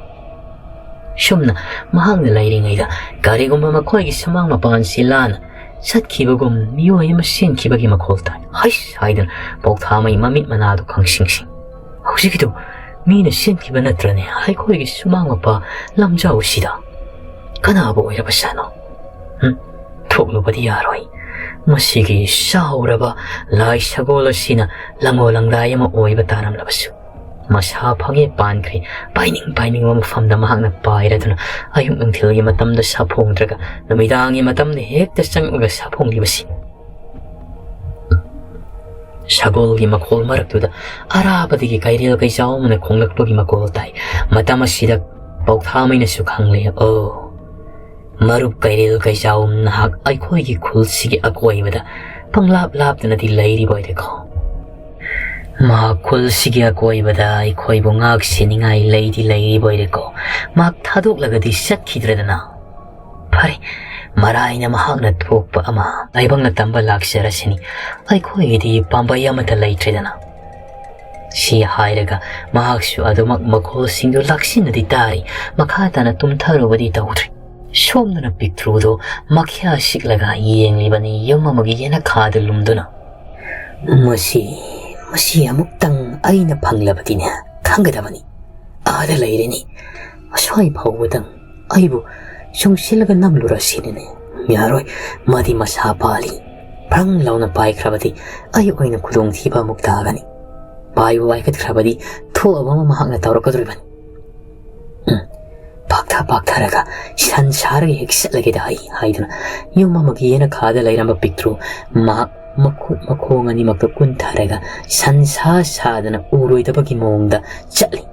ꯁꯨꯝꯅ ꯃꯍꯥꯛꯅ ꯂꯩꯔꯤꯉꯩꯗ ꯀꯔꯤꯒꯨꯝꯕ ꯃꯈꯣꯏꯒꯤ ꯁꯨꯃꯥꯡ ꯃꯄꯥꯟꯁꯤ ꯂꯥꯟꯅ ꯆꯠꯈꯤꯕꯒꯨꯝ ꯃꯤꯑꯣꯏ ꯑꯃ ꯆꯦꯟꯈꯤꯕꯒꯤ ꯃꯈꯣꯜ ꯇꯥꯏ꯫ ꯍꯩꯁ ꯍꯥꯏꯗꯅ ꯄꯧꯊꯥꯃꯩ ꯃꯃꯤꯠ ꯃꯅꯥꯗꯨ ꯈꯪꯁꯤꯡꯁꯤꯡ꯫ ꯍꯧꯖꯤꯛꯀꯤꯗꯨ ꯃꯤꯅ ꯆꯦꯟꯈꯤꯕ ꯅꯠꯇ꯭ꯔꯅꯦ? ꯑꯩꯈꯣꯏꯒꯤ ꯁꯨꯃꯥꯡ ꯃꯄꯥ ꯂꯝꯖꯥꯎꯁꯤꯗ ꯀꯅꯥꯕꯨ ꯑꯣꯏꯔꯕꯖꯥꯠꯅꯣ? ꯍꯨꯝ? ꯊꯣꯛꯂꯨꯕꯗꯤ ꯌꯥꯔꯣꯏ꯫ ꯃꯁꯤꯒꯤ ꯆꯥꯎꯔꯕ ꯂꯥꯏ ꯁꯒꯣꯜ ꯑꯁꯤꯅ ꯂꯪꯉꯣ ꯂꯪꯗꯥꯏ ꯑꯃ ꯑꯣꯏꯕ ꯇꯥꯔꯝꯂꯕꯁꯨ꯫ ꯃꯁꯥ ꯐꯪꯉꯦ ꯄꯥꯟꯈ꯭ꯔꯦ꯫ ꯄꯥꯏꯅꯤꯡ ꯄꯥꯏꯅꯤꯡꯕ ꯃꯐꯝꯗ ꯃꯍꯥꯛꯅ ꯄꯥꯏꯔꯗꯨꯅ ꯑꯌꯨꯛ ꯅꯨꯡꯊꯤꯜꯒꯤ ꯃꯇꯝꯗ ꯁꯥꯐꯣꯡꯗ꯭ꯔꯒ ꯅꯨꯃꯤꯗꯥꯡꯒꯤ ꯃꯇꯝꯗ ꯍꯦꯛꯇ ꯆꯪꯂꯒ ꯁꯥꯐꯣꯡꯂꯤꯕꯁꯤ꯫ ꯁꯒꯣꯜꯒꯤ ꯃꯈꯣꯜ ꯃꯔꯛꯇꯨꯗ ꯑꯔꯥꯞꯄꯗꯒꯤ ꯀꯩꯔꯦꯜ ꯀꯩꯆꯥꯎ ꯑꯃꯅ ꯈꯣꯡꯂꯛꯄꯒꯤ ꯃꯈꯣꯜ ꯇꯥꯏ꯫ ꯃꯇꯝ ꯑꯁꯤꯗ ꯄꯧꯊꯥꯃꯩꯅꯁꯨ ꯈꯪꯂꯦ꯫ ꯑꯣ, ꯃꯔꯨꯞ ꯀꯩꯔꯦꯜ ꯀꯩꯆꯥꯎ ꯅꯍꯥꯛ ꯑꯩꯈꯣꯏꯒꯤ ꯈꯨꯜꯁꯤꯒꯤ ꯑꯀꯣꯏꯕꯗ ꯄꯪꯂꯥꯞ ꯂꯥꯞꯇꯅꯗꯤ ꯂꯩꯔꯤꯕ ꯑꯣꯏꯔꯦꯀꯣ꯫ ꯃꯍꯥꯛ ꯈꯨꯜꯁꯤꯒꯤ ꯑꯀꯣꯏꯕꯗ ꯑꯩꯈꯣꯏꯕꯨ ꯉꯥꯛ ꯁꯦꯟꯅꯤꯡꯉꯥꯏ ꯂꯩꯗꯤ ꯂꯩꯔꯤꯕ ꯑꯣꯏꯔꯦꯀꯣ꯫ ꯃꯍꯥꯛ ꯊꯥꯗꯣꯛꯂꯒꯗꯤ ꯆꯠꯈꯤꯗ꯭ꯔꯦꯗꯅ꯫ ꯐꯔꯦ, ꯃꯔꯥꯏꯅ ꯃꯍꯥꯛꯅ ꯊꯣꯛꯄ ꯑꯃ ꯇꯥꯏꯕꯪꯅ ꯇꯝꯕ ꯂꯥꯛꯆꯔꯁꯤꯅꯤ꯫ ꯑꯩꯈꯣꯏꯒꯤꯗꯤ ꯄꯥꯝꯕꯩ ꯑꯃꯠꯇ ꯂꯩꯇ꯭ꯔꯦꯗꯅ꯫ ꯁꯤ ꯍꯥꯏꯔꯒ ꯃꯍꯥꯛꯁꯨ ꯑꯗꯨꯃꯛ ꯃꯈꯣꯜꯁꯤꯡꯗꯨ ꯂꯥꯛꯁꯤꯟꯅꯗꯤ ꯇꯥꯔꯤ, ꯃꯈꯥ ꯇꯥꯅ ꯇꯨꯝꯊꯔꯨꯕꯗꯤ ꯇꯧꯗ꯭ꯔꯤ꯫ ꯁꯣꯝꯗꯅ ꯄꯤꯛꯇ꯭ꯔꯨꯗꯨ ꯃꯈ꯭ꯌꯥ ꯁꯤꯛꯂꯒ ꯌꯦꯡꯂꯤꯕꯅꯤ, ꯌꯨꯝ ꯑꯃꯒꯤ ꯌꯦꯅꯈꯥꯗ ꯂꯨꯝꯗꯨꯅ꯫ "ꯃꯁꯤ, ꯃꯁꯤ ꯑꯃꯨꯛꯇꯪ ꯑꯩꯅ ꯐꯪꯂꯕꯗꯤꯅꯦ, ꯈꯪꯒꯗꯕꯅꯤ꯫ ꯑꯥꯗ ꯂꯩꯔꯦꯅꯤ꯫ ꯑꯁ꯭ꯋꯥꯏ ꯐꯥꯎꯕꯗꯪ ꯑꯩꯕꯨ ꯆꯨꯡꯁꯤꯜꯂꯒ ꯅꯝꯂꯨꯔꯁꯤꯅꯦ꯫ ꯌꯥꯔꯣꯏ, ꯃꯥꯗꯤ ꯃꯁꯥ ꯄꯥꯜꯂꯤ꯫ ꯐ꯭ꯔꯪ ꯂꯥꯎꯅ ꯄꯥꯏꯈ꯭ꯔꯕꯗꯤ ꯑꯩ ꯑꯣꯏꯅ ꯈꯨꯗꯣꯡꯊꯤꯕ ꯑꯃꯨꯛ ꯇꯥꯒꯅꯤ꯫ ꯄꯥꯏꯕꯨ ꯄꯥꯏꯈꯠꯈ꯭ꯔꯕꯗꯤ ꯊꯣꯛꯑꯕ ꯑꯃ ꯃꯍꯥꯛꯅ ꯇꯧꯔꯛꯀꯗꯧꯔꯤꯕꯅꯤ꯫" ꯎꯝ, ꯄꯥꯛꯊ ꯄꯥꯛꯊꯔꯒ ꯁꯟ ꯁꯥꯔꯒ ꯍꯦꯛ ꯆꯠꯂꯒꯦꯗ ꯑꯩ ꯍꯥꯏꯗꯨꯅ ꯌꯨꯝ ꯑꯃꯒꯤ ꯌꯦꯅꯈꯥꯗ ꯂꯩꯔꯝꯕ ꯄꯤꯛꯇ꯭ꯔꯨ ꯃꯍꯥꯛ ꯃꯈꯨꯠ ꯃꯈꯣꯡ ꯑꯅꯤꯃꯛꯇ ꯀꯨꯟꯊꯔꯒ ꯁꯟꯁꯥ ꯁꯥꯗꯅ ꯎꯔꯣꯏꯗꯕꯒꯤ ꯃꯑꯣꯡꯗ ꯆꯠꯂꯤ꯫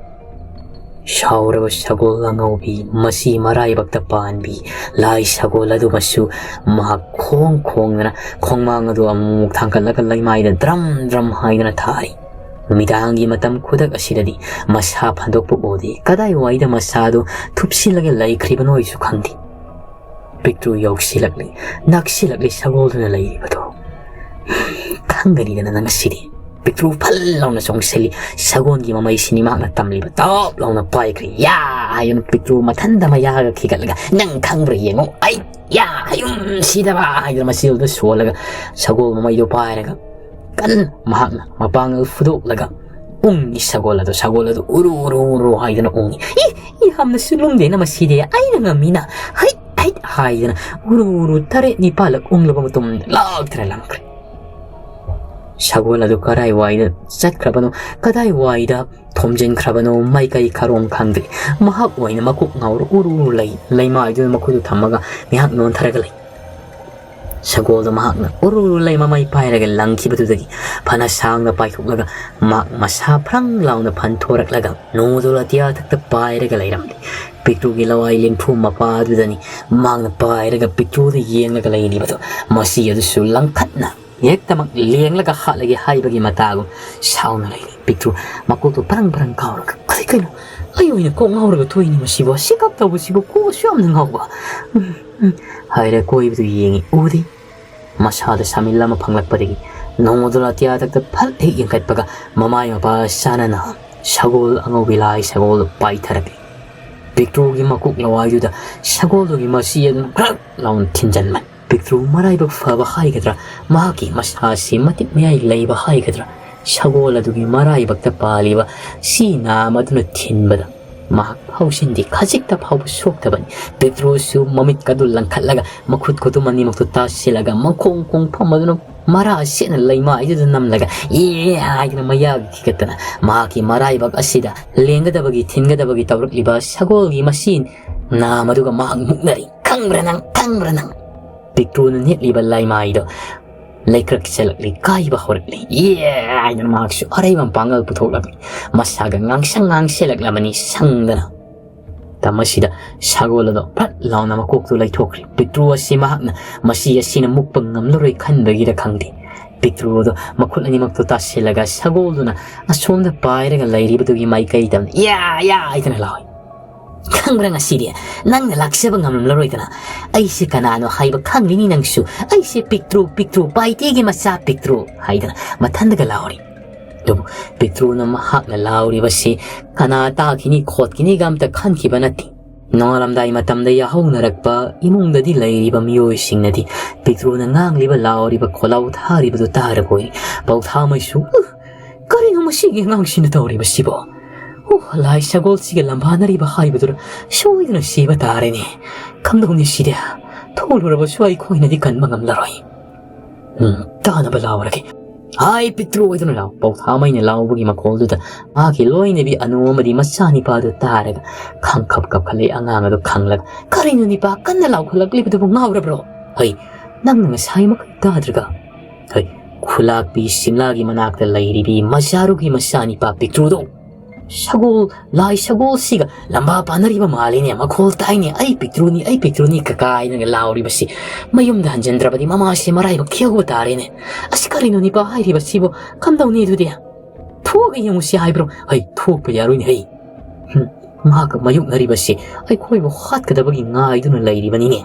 ꯁꯥꯎꯔꯕ ꯁꯒꯣꯜ ꯑꯉꯧꯕꯤ ꯃꯁꯤ ꯃꯔꯥꯏꯕꯛꯇ ꯄꯥꯟꯕꯤ ꯂꯥꯏ ꯁꯒꯣꯜ ꯑꯗꯨꯃꯁꯨ ꯃꯍꯥꯛ ꯈꯣꯡ ꯈꯣꯡꯗꯅ ꯈꯣꯡꯃꯥꯡ ꯑꯗꯨ ꯑꯃꯨꯛ ꯊꯥꯡꯒꯠꯂꯒ ꯂꯩꯃꯥꯏꯗ ꯗ꯭ꯔꯝ ꯗ꯭ꯔꯝ ꯍꯥꯏꯗꯨꯅ ꯊꯥꯔꯤ꯫ ꯅꯨꯃꯤꯗꯥꯡꯒꯤ ꯃꯇꯝ ꯈꯨꯗꯛ ꯑꯁꯤꯗꯗꯤ ꯃꯁꯥ ꯐꯟꯗꯣꯛꯄ ꯎꯗꯦ꯫ ꯀꯗꯥꯏꯋꯥꯏꯗ ꯃꯁꯥꯗꯨ ꯊꯨꯞꯁꯤꯜꯂꯒ ꯂꯩꯈ꯭ꯔꯤꯕꯅꯣꯁꯨ ꯈꯪꯗꯦ꯫ ꯄꯤꯛꯇ꯭ꯔꯨ ꯌꯧꯁꯤꯜꯂꯛꯂꯤ, ꯅꯛꯁꯤꯜꯂꯛꯂꯤ ꯁꯒꯣꯜꯗꯨꯅ ꯂꯩꯔꯤꯕꯗꯣ꯫ "ꯈꯪꯒꯅꯤꯗꯅ ꯅꯪ ꯉꯁꯤꯗꯤ꯫" ꯄꯤꯛꯇ꯭ꯔꯨ ꯐꯜ ꯂꯥꯎꯅ ꯆꯣꯡꯁꯤꯜꯂꯤ꯫ ꯁꯒꯣꯜꯒꯤ ꯃꯃꯩꯁꯤꯅꯤ ꯃꯍꯥꯛꯅ ꯇꯝꯂꯤꯕ꯫ ꯇꯣꯞ ꯂꯥꯎꯅ ꯄꯥꯏꯈ꯭ꯔꯤ꯫ "ꯌꯥ!" ꯍꯥꯏꯗꯨꯅ ꯄꯤꯛꯇ꯭ꯔꯨ ꯃꯊꯟꯗ ꯃꯌꯥꯒ ꯈꯤꯒꯠꯂꯒ, "ꯅꯪ ꯈꯪꯕ꯭ꯔꯥ ꯌꯦꯡꯉꯣ, ꯑꯩ, ꯌꯥ! ꯍꯌꯨꯝ ꯁꯤꯗꯕ!" ꯍꯥꯏꯗꯨꯅ ꯃꯆꯤꯜꯗꯨ ꯁꯣꯜꯂꯒ ꯁꯒꯣꯜ ꯃꯃꯩꯗꯨ ꯄꯥꯏꯔꯒ ꯀꯟꯅ ꯃꯍꯥꯛꯅ ꯃꯄꯥꯡꯒꯜ ꯐꯨꯗꯣꯛꯂꯒ ꯎꯪꯉꯤ ꯁꯒꯣꯜ ꯑꯗꯨ꯫ ꯁꯒꯣꯜ ꯑꯗꯨ ꯎꯔꯨ ꯎꯔꯨ ꯎꯔꯨ ꯍꯥꯏꯗꯨꯅ ꯎꯪꯉꯤ꯫ "ꯏ, ꯏ, ꯌꯥꯝꯅꯁꯨ ꯂꯨꯝꯗꯦꯅ ꯃꯁꯤꯗꯤ, ꯑꯩꯅ ꯉꯝꯃꯤꯅ, ꯍꯩꯠ, ꯍꯩꯠ" ꯍꯥꯏꯗꯅ ꯎꯔꯨ ꯎꯔꯨ ꯇꯔꯦꯠ ꯅꯤꯄꯥꯜꯂꯛ ꯎꯪꯂꯕ ꯃꯇꯨꯡꯗ ꯂꯥꯛꯇꯅ ꯂꯪꯈ꯭ꯔꯦ꯫ ꯁꯒꯣꯜ ꯑꯗꯨ ꯀꯗꯥꯏꯋꯥꯏꯗ ꯆꯠꯈ꯭ꯔꯕꯅꯣ, ꯀꯗꯥꯏꯋꯥꯏꯗ ꯊꯣꯝꯖꯤꯟꯈ꯭ꯔꯕꯅꯣ, ꯃꯥꯏꯀꯩ ꯀꯔꯣꯝ ꯈꯪꯗ꯭ꯔꯦ꯫ ꯃꯍꯥꯛ ꯑꯣꯏꯅ ꯃꯀꯣꯛ ꯉꯥꯎꯔ ꯎꯔꯨ ꯎꯔꯨ ꯂꯩ꯫ ꯂꯩꯃꯥꯏꯗꯨꯗ ꯃꯈꯨꯠꯇꯨ ꯊꯝꯃꯒ ꯉꯥꯏꯍꯥꯛ ꯅꯣꯟꯊꯔꯒ ꯂꯩ꯫ ꯁꯒꯣꯜꯗꯣ ꯃꯍꯥꯛꯅ ꯎꯔꯨ ꯎꯔꯨ ꯂꯩ ꯃꯃꯩ ꯄꯥꯏꯔꯒ ꯂꯪꯈꯤꯕꯗꯨꯗꯒꯤ ꯐꯅ ꯁꯥꯡꯅ ꯄꯥꯏꯊꯣꯛꯂꯒ ꯃꯍꯥꯛ ꯃꯁꯥ ꯐ꯭ꯔꯪ ꯂꯥꯎꯅ ꯐꯟꯊꯣꯔꯛꯂꯒ ꯅꯣꯡꯗꯣꯜ ꯑꯇꯤꯌꯥꯊꯛꯇ ꯄꯥꯏꯔꯒ ꯂꯩꯔꯝꯂꯦ꯫ ꯄꯤꯛꯇ꯭ꯔꯨꯒꯤ ꯂꯋꯥꯏ ꯂꯦꯝꯐꯨ ꯃꯄꯥ ꯑꯗꯨꯗꯅꯤ ꯃꯍꯥꯛꯅ ꯄꯥꯏꯔꯒ ꯄꯤꯛꯇ꯭ꯔꯨꯗ ꯌꯦꯡꯂꯒ ꯂꯩꯔꯤꯕꯗꯣ꯫ ꯃꯁꯤ ꯑꯗꯨꯁꯨ ꯂꯪꯈꯠꯅ ꯍꯦꯛꯇꯃꯛ ꯂꯦꯡꯂꯒ ꯍꯥꯠꯂꯒꯦ ꯍꯥꯏꯕꯒꯤ ꯃꯇꯥꯒꯨꯝ ꯁꯥꯎꯅ ꯂꯩꯔꯤ꯫ ꯄꯤꯛꯇ꯭ꯔꯨ ꯃꯀꯣꯛꯇꯨ ꯄꯔꯪ ꯄꯔꯪ ꯀꯥꯎꯔꯒ, "ꯀꯔꯤ ꯀꯩꯅꯣ? ꯑꯩ ꯑꯣꯏꯅ ꯀꯣꯛ ꯉꯥꯎꯔꯒ ꯊꯣꯛꯏꯅꯤ ꯃꯁꯤꯕꯨ꯫ ꯑꯁꯤ ꯀꯞ ꯇꯧꯕꯁꯤꯕꯨ ꯀꯣꯛꯁꯨ ꯌꯥꯝꯅ ꯉꯥꯎꯕ꯫ ꯎꯝ, ꯎꯝ," ꯍꯥꯏꯔ ꯀꯣꯏꯕꯗꯨ ꯌꯦꯡꯉꯤ꯫ ꯎꯗꯦ꯫ ꯃꯁꯥꯗ ꯁꯥꯃꯤꯜ ꯑꯃ ꯐꯪꯂꯛꯄꯗꯒꯤ ꯅꯣꯡꯃꯗꯣꯜ ꯑꯇꯤꯌꯥꯊꯛꯇ ꯐꯠ ꯍꯦꯛ ꯌꯦꯡꯈꯠꯄꯒ ꯃꯃꯥꯏ ꯃꯄꯥ ꯆꯥꯅꯅ ꯁꯒꯣꯜ ꯑꯉꯧꯕꯤ ꯂꯥꯏ ꯁꯒꯣꯜꯗꯨ ꯄꯥꯏꯊꯔꯛꯂꯤ꯫ ꯄꯤꯛꯇ꯭ꯔꯨꯒꯤ ꯃꯀꯣꯛ ꯂꯋꯥꯏꯗꯨꯗ ꯁꯒꯣꯜꯗꯨꯒꯤ ꯃꯁꯤ ꯑꯗꯨꯅ ꯈ꯭ꯔꯛ ꯂꯥꯎꯅ ꯊꯤꯟꯖꯟꯕꯅꯤ꯫ ꯄꯤꯛꯇ꯭ꯔꯨ ꯃꯔꯥꯏꯕꯛ ꯐꯕ ꯍꯥꯏꯒꯗ꯭ꯔꯥ, ꯃꯍꯥꯛꯀꯤ ꯃꯁꯥꯁꯤ ꯃꯇꯤꯛ ꯃꯌꯥꯏ ꯂꯩꯕ ꯍꯥꯏꯒꯗ꯭ꯔꯥ, ꯁꯒꯣꯜ ꯑꯗꯨꯒꯤ ꯃꯔꯥꯏꯕꯛꯇ ꯄꯥꯜꯂꯤꯕ ꯁꯤ ꯅꯥꯝ ꯑꯗꯨꯅ ꯊꯤꯟꯕꯗ ꯃꯍꯥꯛ ꯐꯥꯎꯁꯤꯟꯗꯤ ꯈꯖꯤꯛꯇ ꯐꯥꯎꯕ ꯁꯣꯛꯇꯕꯅꯤ꯫ ꯄꯤꯛꯇ꯭ꯔꯨꯁꯨ ꯃꯃꯤꯠꯀꯗꯨ ꯂꯪꯈꯠꯂꯒ ꯃꯈꯨꯠ ꯈꯨꯠꯇꯨꯝ ꯑꯅꯤꯃꯛꯇꯨ ꯇꯥꯁꯤꯜꯂꯒ ꯃꯈꯣꯡ ꯈꯣꯡ ꯐꯝꯕꯗꯨꯅ ꯃꯔꯥ ꯁꯦꯠꯅ ꯂꯩꯃꯥꯏꯗꯨꯗ ꯅꯝꯂꯒ "ꯑꯦ" ꯍꯥꯏꯗꯨꯅ ꯃꯌꯥꯒ ꯈꯤꯒꯠꯇꯅ ꯃꯍꯥꯛꯀꯤ ꯃꯔꯥꯏꯕꯛ ꯑꯁꯤꯗ ꯂꯦꯡꯒꯗꯕꯒꯤ ꯊꯤꯟꯒꯗꯕꯒꯤ ꯇꯧꯔꯛꯂꯤꯕ ꯁꯒꯣꯜꯒꯤ ꯃꯁꯤ ꯅꯥꯝ ꯑꯗꯨꯒ ꯃꯍꯥꯛ ꯃꯨꯛꯅꯔꯤ꯫ "ꯈꯪꯕ꯭ꯔꯥ ꯅꯪ? ꯈꯪꯕ꯭ꯔꯥ ꯅꯪ?" ꯄꯤꯛꯇ꯭ꯔꯨꯅ ꯅꯤꯛꯂꯤꯕ ꯂꯩꯃꯥꯏꯗꯣ ꯂꯩꯀ꯭ꯔꯛ ꯆꯦꯜꯂꯛꯂꯤ, ꯀꯥꯏꯕ ꯍꯧꯔꯛꯂꯤ꯫ "ꯌꯦ!" ꯍꯥꯏꯗꯨꯅ ꯃꯍꯥꯛꯁꯨ ꯑꯔꯩꯕ ꯃꯄꯥꯡꯒꯜ ꯄꯨꯊꯣꯛꯂꯛꯂꯤ꯫ ꯃꯁꯥꯒ ꯉꯥꯡꯁꯪ ꯉꯥꯡꯁꯤꯜꯂꯛꯂꯕꯅꯤ ꯁꯪꯗꯅ꯫ ꯇꯝ ꯑꯁꯤꯗ ꯁꯒꯣꯜ ꯑꯗꯣ ꯐꯠ ꯂꯥꯎꯅ ꯃꯀꯣꯛꯇꯨ ꯂꯩꯊꯣꯛꯈ꯭ꯔꯦ꯫ ꯄꯤꯛꯇ꯭ꯔꯨ ꯑꯁꯤ ꯃꯍꯥꯛꯅ ꯃꯁꯤ ꯑꯁꯤꯅ ꯃꯨꯛꯄ ꯉꯝꯂꯔꯣꯏ ꯈꯟꯕꯒꯤꯔ ꯈꯪꯗꯦ, ꯄꯤꯛꯇ꯭ꯔꯨ ꯑꯗꯣ ꯃꯈꯨꯠ ꯑꯅꯤꯃꯛꯇꯨ ꯇꯥꯁꯤꯜꯂꯒ ꯁꯒꯣꯜꯗꯨꯅ ꯑꯁꯣꯝꯗ ꯄꯥꯏꯔꯒ ꯂꯩꯔꯤꯕꯗꯨꯒꯤ ꯃꯥꯏꯀꯩꯗ "ꯌꯥ! ꯌꯥ!" ꯍꯥꯏꯗꯅ ꯂꯥꯎꯏ꯫ "ꯈꯪꯕ꯭ꯔꯥ, ꯉꯁꯤꯗꯤ ꯅꯪꯅ ꯂꯥꯛꯆꯕ ꯉꯝꯂꯝꯂꯔꯣꯏꯗꯅ꯫ ꯑꯩꯁꯦ ꯀꯅꯥꯅꯣ ꯍꯥꯏꯕ ꯈꯪꯂꯤꯅꯤ ꯅꯪꯁꯨ꯫ ꯑꯩꯁꯦ ꯄꯤꯛꯇ꯭ꯔꯨ, ꯄꯤꯛꯇ꯭ꯔꯨ, ꯄꯥꯏꯇꯦꯒꯤ ꯃꯆꯥ ꯄꯤꯛꯇ꯭ꯔꯨ" ꯍꯥꯏꯗꯅ ꯃꯊꯟꯗꯒ ꯂꯥꯎꯔꯤ꯫ ꯑꯗꯨꯕꯨ ꯄꯤꯛꯇ꯭ꯔꯨꯅ ꯃꯍꯥꯛꯅ ꯂꯥꯎꯔꯤꯕꯁꯤ ꯀꯅꯥ ꯇꯥꯈꯤꯅꯤ ꯈꯣꯠꯈꯤꯅꯤꯒ ꯑꯝꯇ ꯈꯟꯈꯤꯕ ꯅꯠꯇꯦ꯫ ꯅꯣꯡꯉꯥꯜꯂꯝꯗꯥꯏ ꯃꯇꯝꯗ ꯌꯥꯍꯧꯅꯔꯛꯄ ꯏꯃꯨꯡꯗꯗꯤ ꯂꯩꯔꯤꯕ ꯃꯤꯑꯣꯏꯁꯤꯡꯅꯗꯤ ꯄꯤꯛꯇ꯭ꯔꯨꯅ ꯉꯥꯡꯂꯤꯕ ꯂꯥꯎꯔꯤꯕ ꯈꯣꯜꯂꯥꯎ ꯊꯥꯔꯤꯕꯗꯨ ꯇꯥꯔꯕꯣꯏ꯫ ꯄꯥꯎꯊꯥꯃꯩꯁꯨ, "ꯎ, ꯀꯔꯤꯅꯣ ꯃꯁꯤꯒꯤ ꯑꯉꯥꯡꯁꯤꯅ ꯇꯧꯔꯤꯕꯁꯤꯕꯣ? ꯑꯣ, ꯂꯥꯏ ꯁꯒꯣꯜꯁꯤꯒ ꯂꯝꯕꯥꯅꯔꯤꯕ ꯍꯥꯏꯕꯗꯨꯔ? ꯁꯣꯏꯗꯅ ꯁꯤꯕ ꯇꯥꯔꯦꯅꯦ꯫ ꯀꯝꯗꯧꯅꯤ ꯁꯤꯗꯤ? ꯊꯣꯛꯂꯨꯔꯕꯁꯨ ꯑꯩꯈꯣꯏꯅꯗꯤ ꯀꯟꯕ ꯉꯝꯂꯔꯣꯏ꯫ ꯎꯝ, ꯇꯥꯅꯕ ꯂꯥꯎꯔꯒꯦ"꯫ "ꯍꯥꯏ ꯄꯤꯛꯇ꯭ꯔꯨ" ꯑꯣꯏꯗꯨꯅ ꯂꯥꯎ꯫ ꯄꯧꯊꯥ ꯃꯩꯅ ꯂꯥꯎꯕꯒꯤ ꯃꯈꯣꯜꯗꯨꯗ ꯃꯍꯥꯛꯀꯤ ꯂꯣꯏꯅꯕꯤ ꯑꯅꯨ ꯑꯃꯗꯤ ꯃꯆꯥꯅꯤꯄꯥꯗꯨ ꯇꯥꯔꯒ ꯈꯪꯈꯞ ꯀꯞꯈꯠꯂꯛꯏ꯫ ꯑꯉꯥꯡ ꯑꯗꯨ ꯈꯪꯂꯒ, "ꯀꯔꯤꯅꯣ ꯅꯤꯄꯥ ꯀꯟꯅ ꯂꯥꯎꯈꯠꯂꯛꯂꯤꯕꯗꯨꯕꯨ ꯉꯥꯎꯔꯕ꯭ꯔꯣ? ꯍꯩ, ꯅꯪꯅ ꯉꯁꯥꯏ ꯃꯈꯩ ꯇꯥꯗ꯭ꯔꯒ?" ꯍꯩ, ꯈꯨꯂꯥꯛꯄꯤ ꯁꯤꯝꯂꯥꯒꯤ ꯃꯅꯥꯛꯇ ꯂꯩꯔꯤꯕꯤ ꯃꯆꯥꯔꯨꯒꯤ ꯃꯆꯥꯅꯤꯄꯥ ꯄꯤꯛꯇ꯭ꯔꯨꯗꯣ꯫ "ꯁꯒꯣꯜ, ꯂꯥꯏ ꯁꯒꯣꯜꯁꯤꯒ ꯂꯝꯕꯥ ꯄꯥꯅꯔꯤꯕ ꯃꯥꯜꯂꯤꯅꯦ, ꯃꯈꯣꯜ ꯇꯥꯏꯅꯦ, 'ꯑꯩ ꯄꯤꯛꯇ꯭ꯔꯨꯅꯤ, ꯑꯩ ꯄꯤꯛꯇ꯭ꯔꯨꯅꯤ' ꯀꯀꯥꯏꯅꯒ ꯂꯥꯎꯔꯤꯕꯁꯤ꯫ ꯃꯌꯨꯝꯗ ꯍꯟꯖꯤꯟꯗ꯭ꯔꯕꯗꯤ ꯃꯃꯥꯁꯦ ꯃꯔꯥꯏꯕꯛ ꯊꯤꯍꯧꯕ ꯇꯥꯔꯦꯅꯦ꯫ ꯑꯁ, ꯀꯔꯤꯅꯣ ꯅꯤꯄꯥ ꯍꯥꯏꯔꯤꯕꯁꯤꯕꯨ? ꯀꯝꯗꯧꯅꯤ ꯑꯗꯨꯗꯤ? ꯊꯣꯛꯑꯒ ꯌꯦꯡꯉꯨꯁꯤ ꯍꯥꯏꯕ꯭ꯔꯣ? ꯍꯩ, ꯊꯣꯛꯄ ꯌꯥꯔꯣꯏꯅꯦ ꯍꯩ꯫ ꯍꯨꯝ, ꯃꯍꯥꯛꯀ ꯃꯥꯌꯣꯛꯅꯔꯤꯕꯁꯤ ꯑꯩꯈꯣꯏꯕꯨ ꯍꯥꯠꯀꯗꯕꯒꯤ ꯉꯥꯏꯗꯨꯅ ꯂꯩꯔꯤꯕꯅꯤꯅꯦ꯫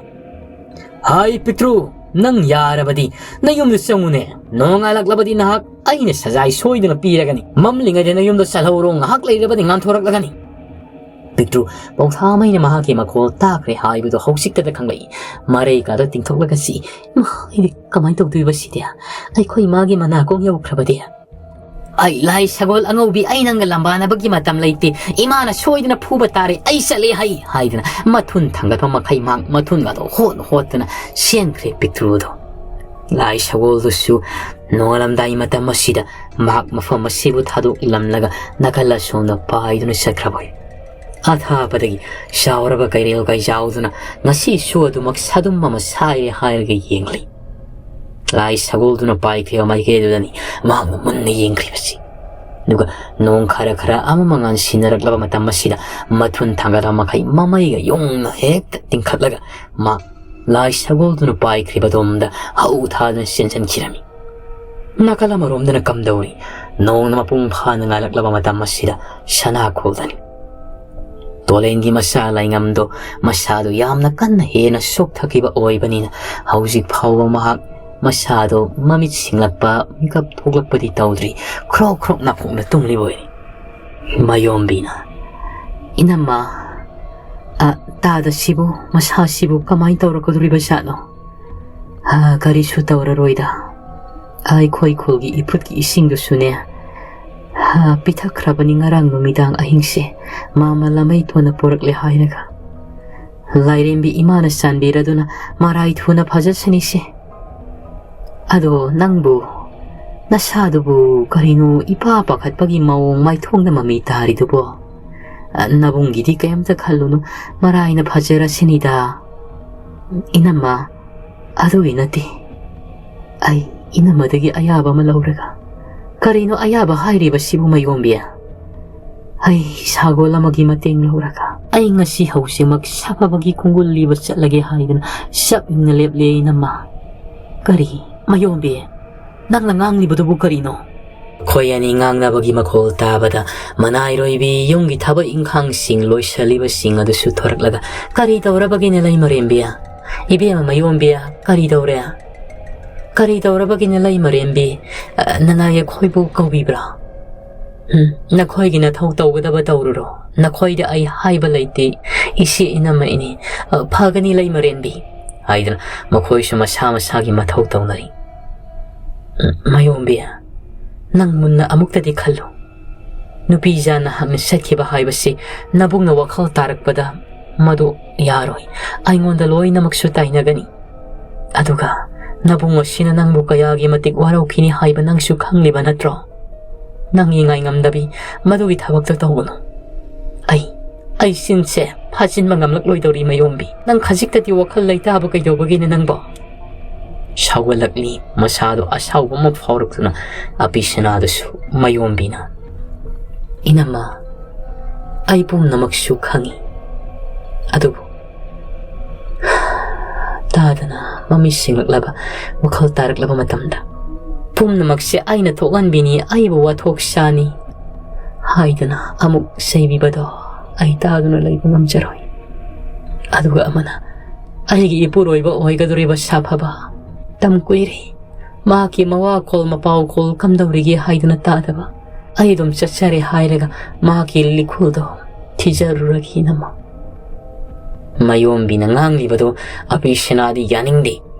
ꯍꯥꯏ ꯄꯤꯛꯇ꯭ꯔꯨ, ꯅꯪ ꯌꯥꯔꯕꯗꯤ ꯅꯌꯨꯝꯗ ꯆꯪꯉꯨꯅꯦ꯫ ꯅꯣꯡꯉꯥꯜꯂꯛꯂꯕꯗꯤ ꯅꯍꯥꯛ ꯑꯩꯅ ꯁꯖꯥꯏ ꯁꯣꯏꯗꯅ ꯄꯤꯔꯒꯅꯤ꯫ ꯃꯝꯂꯤꯉꯩꯗ ꯅꯌꯨꯝꯗ ꯆꯠꯍꯧꯔꯣ, ꯉꯥꯏꯍꯥꯛ ꯂꯩꯔꯕꯗꯤ ꯉꯥꯟꯊꯣꯔꯛꯂꯒꯅꯤ꯫ ꯄꯤꯛꯇ꯭ꯔꯨ ꯄꯧꯊꯥ ꯃꯩꯅ ꯃꯍꯥꯛꯀꯤ ꯃꯈꯣꯜ ꯇꯥꯈ꯭ꯔꯦ ꯍꯥꯏꯕꯗꯨ ꯍꯧꯖꯤꯛꯇꯗ ꯈꯪꯂꯛꯏ꯫ ꯃꯔꯩ ꯀꯥꯗ ꯇꯤꯡꯊꯣꯛꯂꯒ ꯆꯤꯛꯏ꯫ "ꯃꯥ, ꯑꯩꯗꯤ ꯀꯃꯥꯏꯅ ꯇꯧꯗꯣꯏꯕ ꯁꯤꯗꯤ? ꯑꯩꯈꯣꯏ ꯏꯃꯥꯒꯤ ꯃꯅꯥꯀꯣꯡ ꯌꯧꯈ꯭ꯔꯕꯗꯤ?" "ꯑꯩ ꯂꯥꯏ ꯁꯒꯣꯜ ꯑꯉꯧꯕꯤ, ꯑꯩ ꯅꯪꯒ ꯂꯝꯕꯥꯅꯕꯒꯤ ꯃꯇꯝ ꯂꯩꯇꯦ꯫ ꯏꯃꯥꯅ ꯁꯣꯏꯗꯅ ꯐꯨꯕ ꯇꯥꯔꯦ꯫ ꯑꯩ ꯆꯠꯂꯦ ꯍꯩ" ꯍꯥꯏꯗꯅ ꯃꯊꯨꯟ ꯊꯥꯡꯒꯠꯄ ꯃꯈꯩ ꯃꯍꯥꯛ ꯃꯊꯨꯟꯒꯗꯣ ꯍꯣꯠ ꯍꯣꯠꯇꯅ ꯆꯦꯟꯈ꯭ꯔꯦ ꯄꯤꯛꯇ꯭ꯔꯨꯗꯣ꯫ ꯂꯥꯏ ꯁꯒꯣꯜꯗꯨꯁꯨ ꯅꯣꯡꯉꯥꯜꯂꯝꯗꯥꯏ ꯃꯇꯝ ꯑꯁꯤꯗ ꯃꯍꯥꯛ ꯃꯐꯝ ꯑꯁꯤꯕꯨ ꯊꯥꯗꯣꯛꯂꯝꯂꯒ ꯅꯥꯀꯜ ꯑꯁꯣꯝꯗ ꯄꯥꯏꯗꯨꯅ ꯆꯠꯈ꯭ꯔꯕ ꯑꯣꯏ꯫ ꯑꯊꯥꯞꯄꯗꯒꯤ ꯆꯥꯎꯔꯕ ꯀꯩꯔꯦꯜ ꯀꯩꯖꯥꯎꯗꯨꯅ ꯉꯁꯤꯁꯨ ꯑꯗꯨꯃꯛ ꯁꯥꯗꯨꯝ ꯑꯃ ꯁꯥꯏꯔꯦ ꯍꯥꯏꯔꯒ ꯌꯦꯡꯂꯤ꯫ ꯂꯥꯏ ꯁꯒꯣꯜꯗꯨꯅ ꯄꯥꯏꯈ꯭ꯔꯤꯕ ꯃꯥꯏꯀꯩꯗꯨꯗꯅꯤ ꯃꯍꯥꯛꯅ ꯃꯨꯟꯅ ꯌꯦꯡꯈ꯭ꯔꯤꯕꯁꯤ꯫ ꯑꯗꯨꯒ ꯅꯣꯡ ꯈꯔ ꯈꯔ ꯑꯃꯃꯉꯥꯟ ꯁꯤꯟꯅꯔꯛꯂꯕ ꯃꯇꯝ ꯑꯁꯤꯗ ꯃꯊꯨꯟ ꯊꯥꯡꯒꯠꯂꯕ ꯃꯈꯩ ꯃꯃꯩꯒ ꯌꯣꯡꯅ ꯍꯦꯛꯇ ꯇꯤꯡꯈꯠꯂꯒ ꯃꯍꯥꯛ ꯂꯥꯏ ꯁꯒꯣꯜꯗꯨꯅ ꯄꯥꯏꯈ꯭ꯔꯤꯕ ꯑꯗꯣꯝꯗ ꯍꯧ ꯊꯥꯗꯨꯅ ꯆꯦꯟꯁꯤꯟꯈꯤꯔꯝꯃꯤ꯫ ꯅꯥꯀꯜ ꯑꯃꯔꯣꯝꯗꯅ ꯀꯝꯗꯧꯔꯤ? ꯅꯣꯡꯅ ꯃꯄꯨꯡ ꯐꯥꯅ ꯉꯥꯜꯂꯛꯂꯕ ꯃꯇꯝ ꯑꯁꯤꯗ ꯁꯅꯥꯈꯣꯜꯗꯅꯤ꯫ ꯇꯣꯂꯦꯟꯒꯤ ꯃꯆꯥ ꯂꯥꯏꯉꯝꯗꯣ ꯃꯁꯥꯗꯨ ꯌꯥꯝꯅ ꯀꯟꯅ ꯍꯦꯟꯅ ꯁꯣꯛꯊꯈꯤꯕ ꯑꯣꯏꯕꯅꯤꯅ ꯍꯧꯖꯤꯛ ꯐꯥꯎꯕ ꯃꯍꯥꯛ ꯃꯁꯥꯗꯣ ꯃꯃꯤꯠ ꯁꯤꯡꯂꯛꯄ, ꯃꯤꯀꯞ ꯊꯣꯛꯂꯛꯄꯗꯤ ꯇꯧꯗ꯭ꯔꯤ꯫ ꯈ꯭ꯔꯣꯛ ꯈ꯭ꯔꯣꯛ ꯅꯥꯈꯣꯛꯅ ꯇꯨꯝꯂꯤꯕ ꯑꯣꯏꯔꯤ꯫ ꯃꯌꯣꯝꯕꯤꯅ, "ꯏꯅꯝꯃ, ꯑ, ꯇꯥꯗ ꯁꯤꯕꯨ, ꯃꯁꯥꯁꯤꯕꯨ ꯀꯃꯥꯏꯅ ꯇꯧꯔꯛꯀꯗꯧꯔꯤꯕ ꯖꯥꯠꯅꯣ? ꯑ, ꯀꯔꯤꯁꯨ ꯇꯧꯔꯔꯣꯏꯗ꯫ ꯑꯩꯈꯣꯏ ꯈꯨꯜꯒꯤ ꯏꯐꯨꯠꯀꯤ ꯏꯁꯤꯡꯗꯨꯁꯨꯅꯦ, ꯑ, ꯄꯤꯊꯛꯈ꯭ꯔꯕꯅꯤ ꯉꯔꯥꯡ ꯅꯨꯃꯤꯗꯥꯡ ꯑꯍꯤꯡꯁꯦ꯫ ꯃꯥꯃ ꯂꯥꯃꯩꯊꯣꯟꯅ ꯄꯨꯔꯛꯂꯦ ꯍꯥꯏꯔꯒ꯫ ꯂꯥꯏꯔꯦꯝꯕꯤ ꯏꯃꯥꯅ ꯆꯥꯟꯕꯤꯔꯗꯨꯅ ꯃꯔꯥꯏ ꯊꯨꯅ ꯐꯖꯁꯅꯤꯁꯦ꯫ ꯑꯗꯣ ꯅꯪꯕꯨ "ꯅꯁꯥꯗꯨꯕꯨ ꯀꯔꯤꯅꯣ ꯏꯄꯥ ꯄꯥꯈꯠꯄꯒꯤ ꯃꯑꯣꯡ ꯃꯥꯏꯊꯣꯡꯗ ꯃꯃꯤ ꯇꯥꯔꯤꯗꯨꯕꯣ? ꯑ, ꯅꯕꯨꯡꯒꯤꯗꯤ ꯀꯩꯝꯇ ꯈꯜꯂꯨꯅꯨ, ꯃꯔꯥꯏꯅ ꯐꯖꯔꯁꯤꯅꯤꯗ꯫" "ꯏꯅꯝꯃ, ꯑꯗꯨꯒꯤ ꯅꯠꯇꯦ꯫ ꯑꯩ ꯏꯅꯝꯃꯗꯒꯤ ꯑꯌꯥꯕ ꯑꯃ ꯂꯧꯔꯒ꯫" "ꯀꯔꯤꯅꯣ ꯑꯌꯥꯕ ꯍꯥꯏꯔꯤꯕꯁꯤꯕꯨ, ꯃꯌꯣꯝꯕꯤ?" "ꯑꯩ ꯁꯥꯒꯣꯜ ꯑꯃꯒꯤ ꯃꯇꯦꯡ ꯂꯧꯔꯒ ꯑꯩ ꯉꯁꯤ ꯍꯧꯖꯤꯛꯃꯛ ꯁꯥꯐꯕꯒꯤ ꯈꯣꯡꯒꯨꯜ ꯂꯤꯕ ꯆꯠꯂꯒꯦ ꯍꯥꯏꯗꯅ ꯆꯞ ꯌꯨꯡꯅ ꯂꯦꯞꯂꯦ, ꯏꯅꯝꯃ꯫" "ꯀꯔꯤ, ꯃꯌꯣꯝꯕꯤ, ꯅꯪꯅ ꯉꯥꯡꯂꯤꯕꯗꯨꯕꯨ ꯀꯔꯤꯅꯣ?" ꯃꯈꯣꯏ ꯑꯅꯤ ꯉꯥꯡꯅꯕꯒꯤ ꯃꯈꯣꯜ ꯇꯥꯕꯗ ꯃꯅꯥꯏꯔꯣꯏꯕꯤ ꯌꯨꯝꯒꯤ ꯊꯕꯛ ꯏꯪꯈꯥꯡꯁꯤꯡ ꯂꯣꯏꯁꯤꯜꯂꯤꯕꯁꯤꯡ ꯑꯗꯨꯁꯨ ꯊꯣꯔꯛꯂꯒ, "ꯀꯔꯤ ꯇꯧꯔꯕꯒꯦꯅꯦ ꯂꯩꯃꯔꯦꯝꯕꯤ? ꯏꯕꯦꯝꯃ ꯃꯌꯣꯝꯕꯤ, ꯀꯔꯤ ꯇꯧꯔꯦ? ꯀꯔꯤ ꯇꯧꯔꯕꯒꯦꯅꯦ ꯂꯩꯃꯔꯦꯝꯕꯤ? ꯑ, ꯅꯅꯥꯏ ꯑꯩꯈꯣꯏꯕꯨ ꯀꯧꯕꯤꯕ꯭ꯔꯥ?" "ꯎꯝ, ꯅꯈꯣꯏꯒꯤ ꯅꯊꯧ ꯇꯧꯒꯗꯕ ꯇꯧꯔꯨꯔꯣ꯫ ꯅꯈꯣꯏꯗ ꯑꯩ ꯍꯥꯏꯕ ꯂꯩꯇꯦ꯫ ꯏꯆꯦ ꯏꯅꯝꯃ ꯏꯅꯤ꯫ ꯑ, ꯐꯒꯅꯤ ꯂꯩꯃꯔꯦꯝꯕꯤ," ꯍꯥꯏꯗꯨꯅ ꯃꯈꯣꯏꯁꯨ ꯃꯁꯥ ꯃꯁꯥꯒꯤ ꯃꯊꯧ ꯇꯧꯅꯔꯤ꯫ "ꯎꯝ, ꯃꯌꯣꯝꯕꯤ, ꯅꯪ ꯃꯨꯟꯅ ꯑꯃꯨꯛꯇꯗꯤ ꯈꯜꯂꯨ꯫ ꯅꯨꯄꯤ ꯖꯥꯅ ꯍꯛꯅ ꯆꯠꯈꯤꯕ ꯍꯥꯏꯕꯁꯤ ꯅꯕꯨꯡꯅ ꯋꯥꯈꯜ ꯇꯥꯔꯛꯄꯗ ꯃꯗꯨ ꯌꯥꯔꯣꯏ꯫ ꯑꯩꯉꯣꯟꯗ ꯂꯣꯏꯅꯃꯛꯁꯨ ꯇꯥꯏꯅꯒꯅꯤ꯫ ꯑꯗꯨꯒ ꯅꯕꯨꯡ ꯑꯁꯤꯅ ꯅꯪꯕꯨ ꯀꯌꯥꯒꯤ ꯃꯇꯤꯛ ꯋꯥꯔꯧꯈꯤꯅꯤ ꯍꯥꯏꯕ ꯅꯪꯁꯨ ꯈꯪꯂꯤꯕ ꯅꯠꯇ꯭ꯔꯣ? ꯅꯪ ꯉꯥꯏꯉꯝꯗꯕꯤ ꯃꯗꯨꯒꯤ ꯊꯕꯛꯇ ꯇꯧꯒꯅꯨ꯫ ꯑꯩ, ꯑꯩ ꯆꯤꯟꯁꯦ ꯐꯥꯖꯤꯟꯕ ꯉꯝꯂꯛꯂꯣꯏꯗꯧꯔꯤ ꯃꯌꯣꯝꯕꯤ꯫ ꯅꯪ ꯈꯖꯤꯛꯇꯗꯤ ꯋꯥꯈꯜ ꯂꯩꯇꯥꯕ ꯀꯩꯗꯧꯕꯒꯤꯅꯦ ꯅꯪꯕꯣ?" ꯁꯥꯎꯒꯠꯂꯛꯂꯤ꯫ ꯃꯁꯥꯗꯣ ꯑꯁꯥꯎꯕ ꯑꯃ ꯐꯥꯎꯔꯛꯇꯨꯅ ꯑꯄꯤꯁꯅꯥꯗꯨꯁꯨ ꯃꯌꯣꯝꯕꯤꯅ, "ꯏꯅꯝꯃ, ꯑꯩ ꯄꯨꯝꯅꯃꯛꯁꯨ ꯈꯪꯏ꯫ ꯑꯗꯨꯕꯨ," ꯇꯥꯗꯅ ꯃꯃꯤꯠ ꯁꯤꯡꯂꯛꯂꯕ, ꯋꯥꯈꯜ ꯇꯥꯔꯛꯂꯕ ꯃꯇꯝꯗ, "ꯄꯨꯝꯅꯃꯛꯁꯦ ꯑꯩꯅ ꯊꯣꯛꯍꯟꯕꯤꯅꯤ, ꯑꯩꯕꯨ ꯋꯥꯊꯣꯛ ꯁꯥꯅꯤ ꯍꯥꯏꯗꯨꯅ ꯑꯃꯨꯛ ꯆꯩꯕꯤꯕꯗꯣ ꯑꯩ ꯇꯥꯗꯨꯅ ꯂꯩꯕ ꯉꯝꯖꯔꯣꯏ꯫ ꯑꯗꯨꯒ ꯑꯃꯅ ꯑꯩꯒꯤ ꯏꯄꯨꯔꯣꯏꯕ ꯑꯣꯏꯒꯗꯧꯔꯤꯕ ꯁꯥꯐꯕ ꯇꯝ ꯀꯨꯏꯔꯦ꯫ ꯃꯍꯥꯛꯀꯤ ꯃꯋꯥꯈꯣꯜ ꯃꯄꯥꯎꯈꯣꯜ ꯀꯝꯗꯧꯔꯤꯒꯦ ꯍꯥꯏꯗꯨꯅ ꯇꯥꯗꯕ꯫ ꯑꯩ ꯑꯗꯨꯝ ꯆꯠꯆꯔꯦ ꯍꯥꯏꯔꯒ ꯃꯍꯥꯛꯀꯤ ꯂꯤꯈꯨꯜꯗꯣ ꯊꯤꯖꯔꯨꯔꯒꯦ ꯏꯅꯝꯃ꯫" ꯃꯌꯣꯝꯕꯤꯅ ꯉꯥꯡꯂꯤꯕꯗꯨ ꯑꯄꯤꯁꯅꯥꯗꯤ ꯌꯥꯅꯤꯡꯗꯦ꯫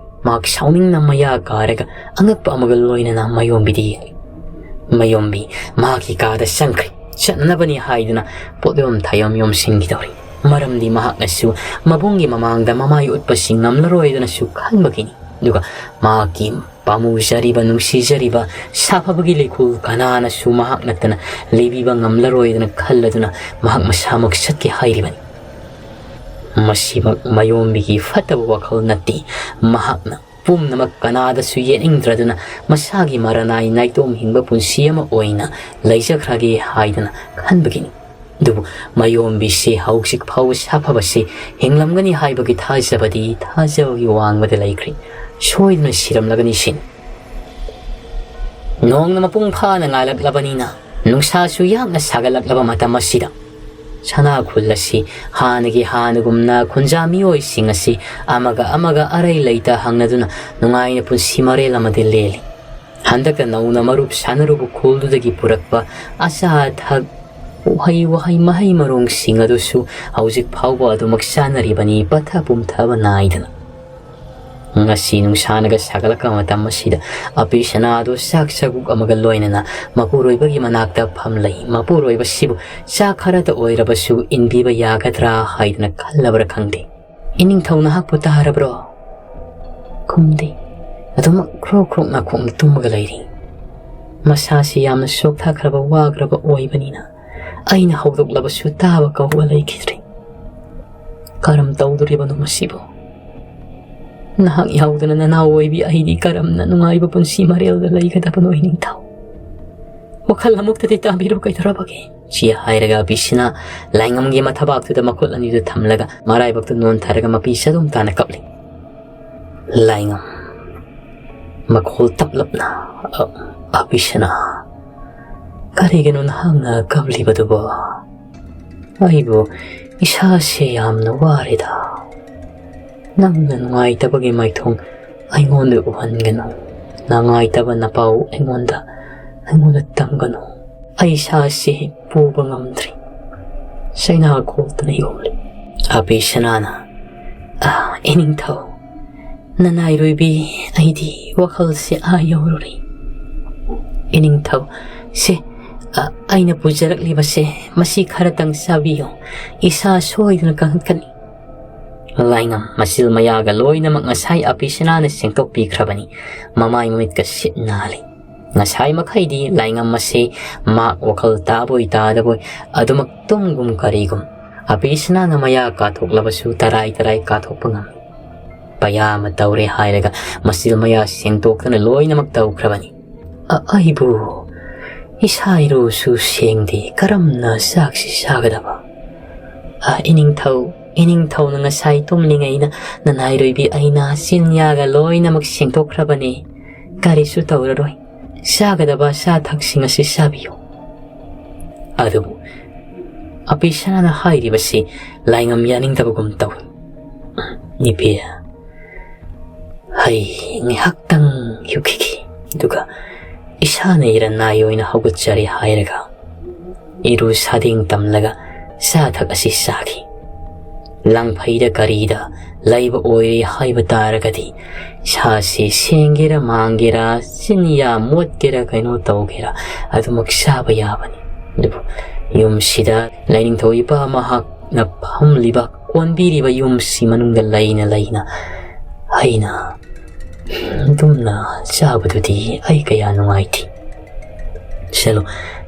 ꯃꯍꯥꯛ ꯁꯥꯎꯅꯤꯡꯅ ꯃꯌꯥ ꯀꯥꯔꯒ ꯑꯉꯛꯄ ꯑꯃꯒ ꯂꯣꯏꯅꯅ ꯃꯌꯣꯝꯕꯤꯗ ꯌꯦꯡꯂꯤ꯫ ꯃꯌꯣꯝꯕꯤ ꯃꯍꯥꯛꯀꯤ ꯀꯥꯗ ꯆꯪꯈ꯭ꯔꯦ꯫ ꯆꯠꯅꯅꯕꯅꯤ ꯍꯥꯏꯗꯨꯅ ꯄꯣꯠꯌꯣꯝ ꯊꯥꯌꯣꯝ ꯌꯣꯝꯁꯤꯟꯈꯤꯗꯧꯔꯤ꯫ ꯃꯔꯝꯗꯤ ꯃꯍꯥꯛꯅꯁꯨ ꯃꯕꯨꯡꯒꯤ ꯃꯃꯥꯡꯗ ꯃꯃꯥꯏ ꯎꯠꯄꯁꯤ ꯉꯝꯂꯔꯣꯏꯗꯅꯁꯨ ꯈꯟꯕꯒꯤꯅꯤ꯫ ꯑꯗꯨꯒ ꯃꯍꯥꯛꯀꯤ ꯄꯥꯝꯃꯨꯖꯔꯤꯕ, ꯅꯨꯡꯁꯤꯖꯔꯤꯕ ꯁꯥꯐꯕꯒꯤ ꯂꯩꯈꯣꯜ ꯀꯅꯥꯅꯁꯨ ꯃꯍꯥꯛ ꯅꯠꯇꯅ ꯂꯤꯕꯤꯕ ꯉꯝꯂꯔꯣꯏꯗꯅ ꯈꯜꯂꯗꯨꯅ ꯃꯍꯥꯛ ꯃꯁꯥꯃꯛ ꯆꯠꯀꯦ ꯍꯥꯏꯔꯤꯕꯅꯤ꯫ ꯃꯁꯤꯃꯛ ꯃꯥꯌꯣꯝꯕꯤꯒꯤ ꯐꯠꯇꯕ ꯋꯥꯈꯜ ꯅꯠꯇꯦ꯫ ꯃꯍꯥꯛꯅ ꯄꯨꯝꯅꯃꯛ ꯀꯅꯥꯗꯁꯨ ꯌꯦꯠꯅꯤꯡꯗ꯭ꯔꯗꯨꯅ ꯃꯁꯥꯒꯤ ꯃꯔꯅꯥꯏ ꯅꯥꯏꯇꯣꯝ ꯍꯤꯡꯕ ꯄꯨꯟꯁꯤ ꯑꯃ ꯑꯣꯏꯅ ꯂꯩꯖꯈ꯭ꯔꯒꯦ ꯍꯥꯏꯗꯅ ꯈꯟꯕꯒꯤꯅꯤ꯫ ꯑꯗꯨꯕꯨ ꯃꯥꯌꯣꯝꯕꯤꯁꯤ ꯍꯧꯖꯤꯛ ꯐꯥꯎꯕ ꯁꯥꯐꯕꯁꯤ ꯍꯤꯡꯂꯝꯒꯅꯤ ꯍꯥꯏꯕꯒꯤ ꯊꯥꯖꯕꯗꯤ ꯊꯥꯖꯕꯒꯤ ꯋꯥꯡꯃꯗ ꯂꯩꯈ꯭ꯔꯦ꯫ ꯁꯣꯏꯗꯅ ꯁꯤꯔꯝꯂꯒꯅꯤ ꯁꯤꯅꯤ꯫ ꯅꯣꯡꯅ ꯃꯄꯨꯡ ꯐꯥꯅ ꯉꯥꯜꯂꯛꯂꯕꯅꯤꯅ ꯅꯨꯡꯁꯥꯁꯨ ꯌꯥꯝꯅ ꯁꯥꯒꯠꯂꯛꯂꯕ ꯃꯇꯝ ꯑꯁꯤꯗ ꯁꯅꯥ ꯈꯨꯜ ꯑꯁꯤ ꯍꯥꯟꯅꯒꯤ ꯍꯥꯟꯅꯒꯨꯝꯅ ꯈꯨꯟꯖꯥ ꯃꯤꯑꯣꯏꯁꯤꯡ ꯑꯁꯤ ꯑꯃꯒ ꯑꯃꯒ ꯑꯔꯩ ꯂꯩꯇ ꯍꯪꯅꯗꯨꯅ ꯅꯨꯡꯉꯥꯏꯅ ꯄꯨꯟꯁꯤ ꯃꯔꯦꯜ ꯑꯃꯗ ꯂꯦꯜꯂꯤ꯫ ꯍꯟꯗꯛꯇ ꯅꯧꯅ ꯃꯔꯨꯞ ꯁꯥꯟꯅꯔꯨꯕ ꯈꯨꯜꯗꯨꯗꯒꯤ ꯄꯨꯔꯛꯄ ꯑꯆꯥ ꯑꯊꯛ, ꯎꯍꯩ ꯋꯥꯍꯩ, ꯃꯍꯩ ꯃꯔꯣꯡꯁꯤꯡ ꯑꯗꯨꯁꯨ ꯍꯧꯖꯤꯛ ꯐꯥꯎꯕ ꯑꯗꯨꯃꯛ ꯆꯥꯅꯔꯤꯕꯅꯤ, ꯄꯠꯊ ꯄꯨꯝꯊꯕ ꯅꯥꯏꯗꯅ꯫ ꯉꯁꯤ ꯅꯨꯡꯁꯥꯅꯒ ꯁꯥꯒꯠꯂꯛꯄ ꯃꯇꯝ ꯑꯁꯤꯗ ꯑꯄꯤꯁꯅꯥ ꯑꯗꯨ ꯆꯥꯛ ꯆꯥꯛꯕꯨꯛ ꯑꯃꯒ ꯂꯣꯏꯅꯅ ꯃꯄꯨꯔꯣꯏꯕꯒꯤ ꯃꯅꯥꯛꯇ ꯐꯝꯂꯩ꯫ ꯃꯄꯨꯔꯣꯏꯕꯁꯤꯕꯨ ꯆꯥꯛ ꯈꯔꯇ ꯑꯣꯏꯔꯕꯁꯨ ꯏꯟꯕꯤꯕ ꯌꯥꯒꯗ꯭ꯔꯥ ꯍꯥꯏꯗꯅ ꯈꯜꯂꯕ꯭ꯔꯥ ꯈꯪꯗꯦ꯫ "ꯏꯅꯤꯡꯊꯧ ꯅꯍꯥꯛꯄꯨ ꯇꯥꯔꯕ꯭ꯔꯣ?" ꯈꯨꯝꯗꯦ꯫ ꯑꯗꯨꯃꯛ ꯈ꯭ꯔꯣꯛ ꯈ꯭ꯔꯣꯛ ꯅꯥꯈꯣꯡꯅ ꯇꯨꯝꯃꯒ ꯂꯩꯔꯤ꯫ ꯃꯁꯥꯁꯤ ꯌꯥꯝꯅ ꯆꯣꯛꯊꯈ꯭ꯔꯕ, ꯋꯥꯈ꯭ꯔꯕ ꯑꯣꯏꯕꯅꯤꯅ ꯑꯩꯅ ꯍꯧꯗꯣꯛꯂꯕꯁꯨ ꯇꯥꯕ ꯀꯧꯕ ꯂꯩꯈꯤꯗ꯭ꯔꯦ꯫ ꯀꯔꯝ ꯇꯧꯗꯣꯔꯤꯕꯅꯣ ꯃꯁꯤꯕꯨ? ꯅꯍꯥꯛ ꯌꯥꯎꯗꯅ ꯅꯅꯥꯎ ꯑꯣꯏꯕꯤ ꯑꯩꯗꯤ ꯀꯔꯝꯅ ꯅꯨꯡꯉꯥꯏꯕ ꯄꯨꯟꯁꯤ ꯃꯔꯦꯜꯗ ꯂꯩꯒꯗꯕꯅꯣ ꯏꯅꯤꯡꯊꯧ? ꯋꯥꯈꯜ ꯑꯃꯨꯛꯇꯗꯤ ꯇꯥꯕꯤꯔꯣ, ꯀꯩꯗꯧꯔꯕꯒꯦ? ꯆꯦ ꯍꯥꯏꯔꯒ ꯑꯄꯤꯁꯤꯅ ꯂꯥꯏꯉꯝꯒꯤ ꯃꯊꯕꯥꯛꯇꯨꯗ ꯃꯈꯨꯠ ꯑꯅꯤꯗꯨ ꯊꯝꯂꯒ ꯃꯔꯥꯏꯕꯛꯇꯨ ꯅꯣꯟꯊꯔꯒ ꯃꯄꯤ ꯆꯗꯨꯝ ꯇꯥꯅ ꯀꯞꯂꯤ꯫ ꯂꯥꯏꯉꯝ, ꯃꯈꯣꯜ ꯇꯞꯂꯞꯅ, "ꯑ-, ꯑꯄꯤꯁꯅꯥ, ꯀꯔꯤꯒꯤꯅꯣ ꯅꯍꯥꯛꯅ ꯀꯞꯂꯤꯕꯗꯨꯕꯣ? ꯑꯩꯕꯨ ꯏꯁꯥꯁꯦ ꯌꯥꯝꯅ ꯋꯥꯔꯦꯗ꯫ ꯅꯪꯅ ꯅꯨꯡꯉꯥꯏꯇꯕꯒꯤ ꯃꯥꯏꯊꯣꯡ ꯑꯩꯉꯣꯟꯗ ꯎꯍꯟꯒꯅꯨ꯫ ꯅꯨꯡꯉꯥꯏꯇꯕ ꯅꯄꯥꯎ ꯑꯩꯉꯣꯟꯗ, ꯑꯩꯉꯣꯟꯗ ꯇꯝꯒꯅꯨ꯫ ꯑꯩ ꯏꯁꯥꯁꯦ ꯄꯨꯕ ꯉꯝꯗ꯭ꯔꯤ꯫" ꯆꯩꯅꯥ ꯈꯣꯛꯇꯅ ꯌꯣꯜꯂꯤ꯫ ꯑꯄꯤꯁꯅꯥꯅ, "ꯑ, ꯏꯅꯤꯡꯊꯧ, ꯅꯅꯥꯏꯔꯣꯏꯕꯤ, ꯑꯩꯗꯤ ꯋꯥꯈꯜꯁꯦ ꯑꯥ ꯌꯧꯔꯨꯔꯦ꯫ ꯏꯅꯤꯡꯊꯧ, ꯁꯦ, ꯑ, ꯑꯩꯅ ꯄꯨꯖꯔꯛꯂꯤꯕꯁꯦ, ꯃꯁꯤ ꯈꯔꯇꯪ ꯆꯥꯕꯤꯌꯨ꯫ ꯏꯁꯥ ꯁꯣꯏꯗꯅ ꯀꯪꯉꯛꯀꯅꯤ꯫" ꯂꯥꯏꯉꯝ ꯃꯆꯤꯜ ꯃꯌꯥꯒ ꯂꯣꯏꯅꯃꯛ ꯉꯁꯥꯏ ꯑꯄꯤꯁꯅꯥꯅ ꯁꯦꯡꯗꯣꯛꯄꯤꯈ꯭ꯔꯕꯅꯤ꯫ ꯃꯃꯥꯏ ꯃꯃꯤꯠꯀ ꯁꯤꯠ ꯅꯥꯜꯂꯤ꯫ ꯉꯁꯥꯏ ꯃꯈꯩꯗꯤ ꯂꯥꯏꯉꯝ ꯑꯁꯦ ꯃꯍꯥꯛ ꯋꯥꯈꯜ ꯇꯥꯕꯣꯏ ꯇꯥꯗꯕꯣꯏ ꯑꯗꯨꯃꯛ ꯇꯨꯝꯒꯨꯝ ꯀꯔꯤꯒꯨꯝ꯫ ꯑꯄꯤꯁꯅꯥꯅ ꯃꯌꯥ ꯀꯥꯊꯣꯛꯂꯕꯁꯨ ꯇꯔꯥꯏ ꯇꯔꯥꯏ ꯀꯥꯊꯣꯛꯄ ꯉꯝꯃꯤ꯫ ꯄꯌꯥ ꯑꯃ ꯇꯧꯔꯦ ꯍꯥꯏꯔꯒ ꯃꯆꯤꯜ ꯃꯌꯥ ꯁꯦꯡꯗꯣꯛꯇꯅ ꯂꯣꯏꯅꯃꯛ ꯇꯧꯈ꯭ꯔꯕꯅꯤ꯫ ꯑ-, ꯑꯩꯕꯨ ꯏꯁꯥ ꯏꯔꯨꯁꯨ ꯁꯦꯡꯗꯦ, ꯀꯔꯝꯅ ꯆꯥꯛꯁꯤ ꯆꯥꯒꯗꯕ? ꯑ, ꯏꯅꯤꯡꯊꯧ, ꯏꯅꯤꯡꯊꯧꯅ ꯉꯁꯥꯏ ꯇꯨꯝꯂꯤꯉꯩꯗ ꯅꯅꯥꯏꯔꯣꯏꯕꯤ ꯑꯩꯅ ꯆꯤꯟꯌꯥꯒ ꯂꯣꯏꯅꯃꯛ ꯁꯦꯡꯗꯣꯛꯈ꯭ꯔꯕꯅꯦ꯫ ꯀꯔꯤꯁꯨ ꯇꯧꯔꯔꯣꯏ꯫ ꯆꯥꯒꯗꯕ ꯑꯆꯥ ꯑꯊꯛꯁꯤꯡ ꯑꯁꯤ ꯆꯥꯕꯤꯌꯨ꯫ ꯑꯗꯨꯕꯨ ꯑꯄꯤꯁꯅꯥꯅ ꯍꯥꯏꯔꯤꯕꯁꯤ ꯂꯥꯏꯉꯝ ꯌꯥꯅꯤꯡꯗꯕꯒꯨꯝ ꯇꯧꯏ꯫ ꯏꯕꯦ, ꯑꯩ ꯉꯥꯏꯍꯥꯛꯇꯪ ꯍꯤꯞꯈꯤꯒꯦ, ꯑꯗꯨꯒ ꯏꯁꯥꯅ ꯏꯔꯟ ꯅꯥꯏ ꯑꯣꯏꯅ ꯍꯧꯒꯠꯆꯔꯦ ꯍꯥꯏꯔꯒ ꯏꯔꯨ ꯁꯥꯗꯦꯡ ꯇꯝꯂꯒ ꯆꯥ ꯊꯛ ꯑꯁꯤ ꯆꯥꯈꯤ꯫ ꯂꯪꯐꯩꯗ ꯀꯔꯤꯗ ꯂꯩꯕ ꯑꯣꯏꯔꯦ ꯍꯥꯏꯕ ꯇꯥꯔꯒꯗꯤ ꯁꯥꯁꯤ ꯁꯦꯡꯒꯦꯔꯥ ꯃꯥꯡꯒꯦꯔꯥ, ꯆꯤꯟꯌꯥ ꯃꯣꯠꯀꯦꯔꯥ ꯀꯩꯅꯣ ꯇꯧꯒꯦꯔꯥ, ꯑꯗꯨꯃꯛ ꯆꯥꯕ ꯌꯥꯕꯅꯤ꯫ ꯑꯗꯨꯕꯨ ꯌꯨꯝꯁꯤꯗ ꯂꯥꯏꯅꯤꯡꯊꯧ ꯏꯄꯥ ꯃꯍꯥꯛꯅ ꯐꯝꯂꯤꯕ, ꯀꯣꯟꯕꯤꯔꯤꯕ ꯌꯨꯝꯁꯤ ꯃꯅꯨꯡꯗ ꯂꯩꯅ ꯂꯩꯅ ꯑꯩꯅ ꯑꯗꯨꯝꯅ ꯆꯥꯕꯗꯨꯗꯤ ꯑꯩ ꯀꯌꯥ ꯅꯨꯡꯉꯥꯏꯇꯦ꯫ ꯆꯠꯂꯣ,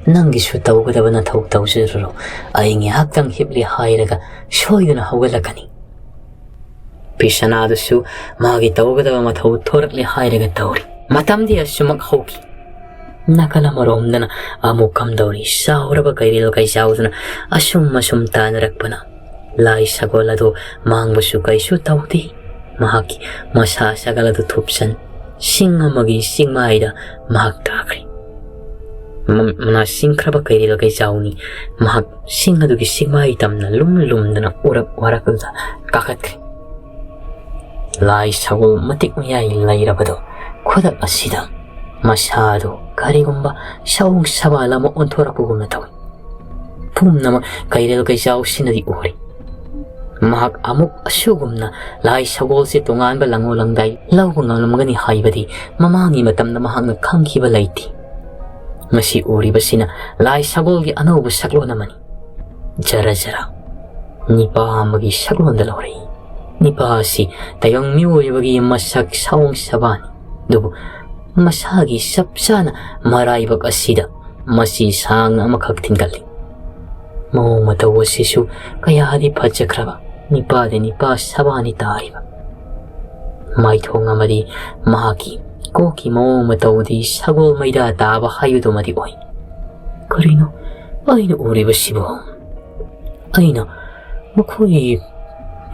ꯅꯪꯒꯤꯁꯨ ꯇꯧꯒꯗꯕ ꯅꯊꯧ ꯇꯧꯖꯔꯨꯔꯣ꯫ ꯑꯩ ꯉꯥꯏꯍꯥꯛꯇꯪ ꯍꯤꯞꯂꯦ ꯍꯥꯏꯔꯒ ꯁꯣꯏꯗꯅ ꯍꯧꯒꯠꯂꯛꯀꯅꯤ꯫ ꯄꯤꯁꯅꯥꯗꯨꯁꯨ ꯃꯥꯒꯤ ꯇꯧꯒꯗꯕ ꯃꯊꯧ ꯊꯣꯔꯛꯂꯦ ꯍꯥꯏꯔꯒ ꯇꯧꯔꯤ꯫ ꯃꯇꯝꯗꯤ ꯑꯁꯨꯃꯛ ꯍꯧꯈꯤ꯫ ꯅꯥꯀꯜ ꯑꯃꯔꯣꯝꯗꯅ ꯑꯃꯨꯛ ꯀꯝꯗꯧꯔꯤ, ꯆꯥꯎꯔꯕ ꯀꯩꯔꯦꯜ ꯀꯩꯆꯥꯎꯗꯨꯅ ꯑꯁꯨꯝ ꯑꯁꯨꯝ ꯇꯥꯅꯔꯛꯄꯅ ꯂꯥꯏ ꯁꯒꯣꯜ ꯑꯗꯨ ꯃꯥꯡꯕꯁꯨ ꯀꯩꯁꯨ ꯇꯧꯗꯦ꯫ ꯃꯍꯥꯛꯀꯤ ꯃꯁꯥ ꯁꯒꯜ ꯑꯗꯨ ꯊꯨꯞꯆꯟ ꯁꯤꯡ ꯑꯃꯒꯤ ꯆꯤꯡꯃꯥꯏꯗ ꯃꯍꯥꯛ ꯇꯥꯈ꯭ꯔꯦ꯫ ꯃ-, ꯃꯅꯥ ꯁꯤꯡꯈ꯭ꯔꯕ ꯀꯩꯔꯦꯜ ꯀꯩꯆꯥꯎꯅꯤ꯫ ꯃꯍꯥꯛ ꯁꯤꯡ ꯑꯗꯨꯒꯤ ꯆꯤꯡꯃꯥꯏ ꯇꯝꯅ ꯂꯨꯝ ꯂꯨꯝꯗꯨꯅ ꯎꯔꯛ ꯋꯥꯔꯛ ꯑꯗꯨꯗ ꯀꯥꯈꯠꯈ꯭ꯔꯦ꯫ ꯂꯥꯏ ꯁꯒꯣꯜ ꯃꯇꯤꯛ ꯃꯌꯥꯏ ꯂꯩꯔꯕꯗꯨ ꯈꯨꯗꯛ ꯑꯁꯤꯗ ꯃꯁꯥꯗꯨ ꯀꯔꯤꯒꯨꯝꯕ ꯁꯑꯣꯡ ꯁꯃꯥꯏꯜ ꯑꯃ ꯑꯣꯟꯊꯣꯔꯛꯄꯒꯨꯝꯅ ꯇꯧꯏ꯫ ꯄꯨꯝꯅꯃꯛ ꯀꯩꯔꯦꯜ ꯀꯩꯆꯥꯎꯁꯤꯅꯗꯤ ꯎꯔꯤ꯫ ꯃꯍꯥꯛ ꯑꯃꯨꯛ ꯑꯁꯤꯒꯨꯝꯅ ꯂꯥꯏ ꯁꯒꯣꯜꯁꯦ ꯇꯣꯉꯥꯟꯕ ꯂꯪꯉꯣ ꯂꯪꯗꯥꯏ ꯂꯧꯕ ꯉꯝꯂꯝꯒꯅꯤ ꯍꯥꯏꯕꯗꯤ ꯃꯃꯥꯡꯒꯤ ꯃꯇꯝꯗ ꯃꯍꯥꯛꯅ ꯈꯪꯈꯤꯕ ꯂꯩꯇꯦ꯫ ꯃꯁꯤ ꯎꯔꯤꯕꯁꯤꯅ ꯂꯥꯏ ꯁꯒꯣꯜꯒꯤ ꯑꯅꯧꯕ ꯁꯛꯂꯣꯟ ꯑꯃꯅꯤ꯫ ꯖꯔ ꯖꯔ ꯅꯤꯄꯥ ꯑꯃꯒꯤ ꯁꯛꯂꯣꯟꯗ ꯂꯧꯔꯛꯏ꯫ ꯅꯤꯄꯥ ꯑꯁꯤ ꯇꯥꯏꯕꯪ ꯃꯤꯑꯣꯏꯕꯒꯤ ꯃꯁꯛ ꯁꯑꯣꯡ ꯁꯕꯥꯅꯤ꯫ ꯑꯗꯨꯕꯨ ꯃꯁꯥꯒꯤ ꯆꯞ ꯆꯥꯅ ꯃꯔꯥꯏꯕꯛ ꯑꯁꯤꯗ ꯃꯁꯤ ꯁꯥꯡꯅ ꯑꯃꯈꯛ ꯊꯤꯟꯒꯠꯂꯤ꯫ ꯃꯑꯣꯡ ꯃꯇꯧ ꯑꯁꯤꯁꯨ ꯀꯌꯥꯗꯤ ꯐꯖꯈ꯭ꯔꯕ ꯅꯤꯄꯥꯗꯤ ꯅꯤꯄꯥ ꯁꯕꯥꯅꯤ ꯇꯥꯔꯤꯕ꯫ ꯃꯥꯏꯊꯣꯡ ꯑꯃꯗꯤ ꯃꯍꯥꯛꯀꯤ ꯀꯣꯛꯀꯤ ꯃꯑꯣꯡ ꯃꯇꯧꯗꯤ ꯁꯒꯣꯜ ꯃꯩꯗꯥ ꯇꯥꯕ ꯍꯥꯏꯕꯗꯨꯃꯗꯤ ꯑꯣꯏ꯫ ꯀꯔꯤꯅꯣ ꯑꯩꯅ ꯎꯔꯤꯕꯁꯤꯕꯨ? ꯑꯩꯅ ꯃꯈꯣꯏ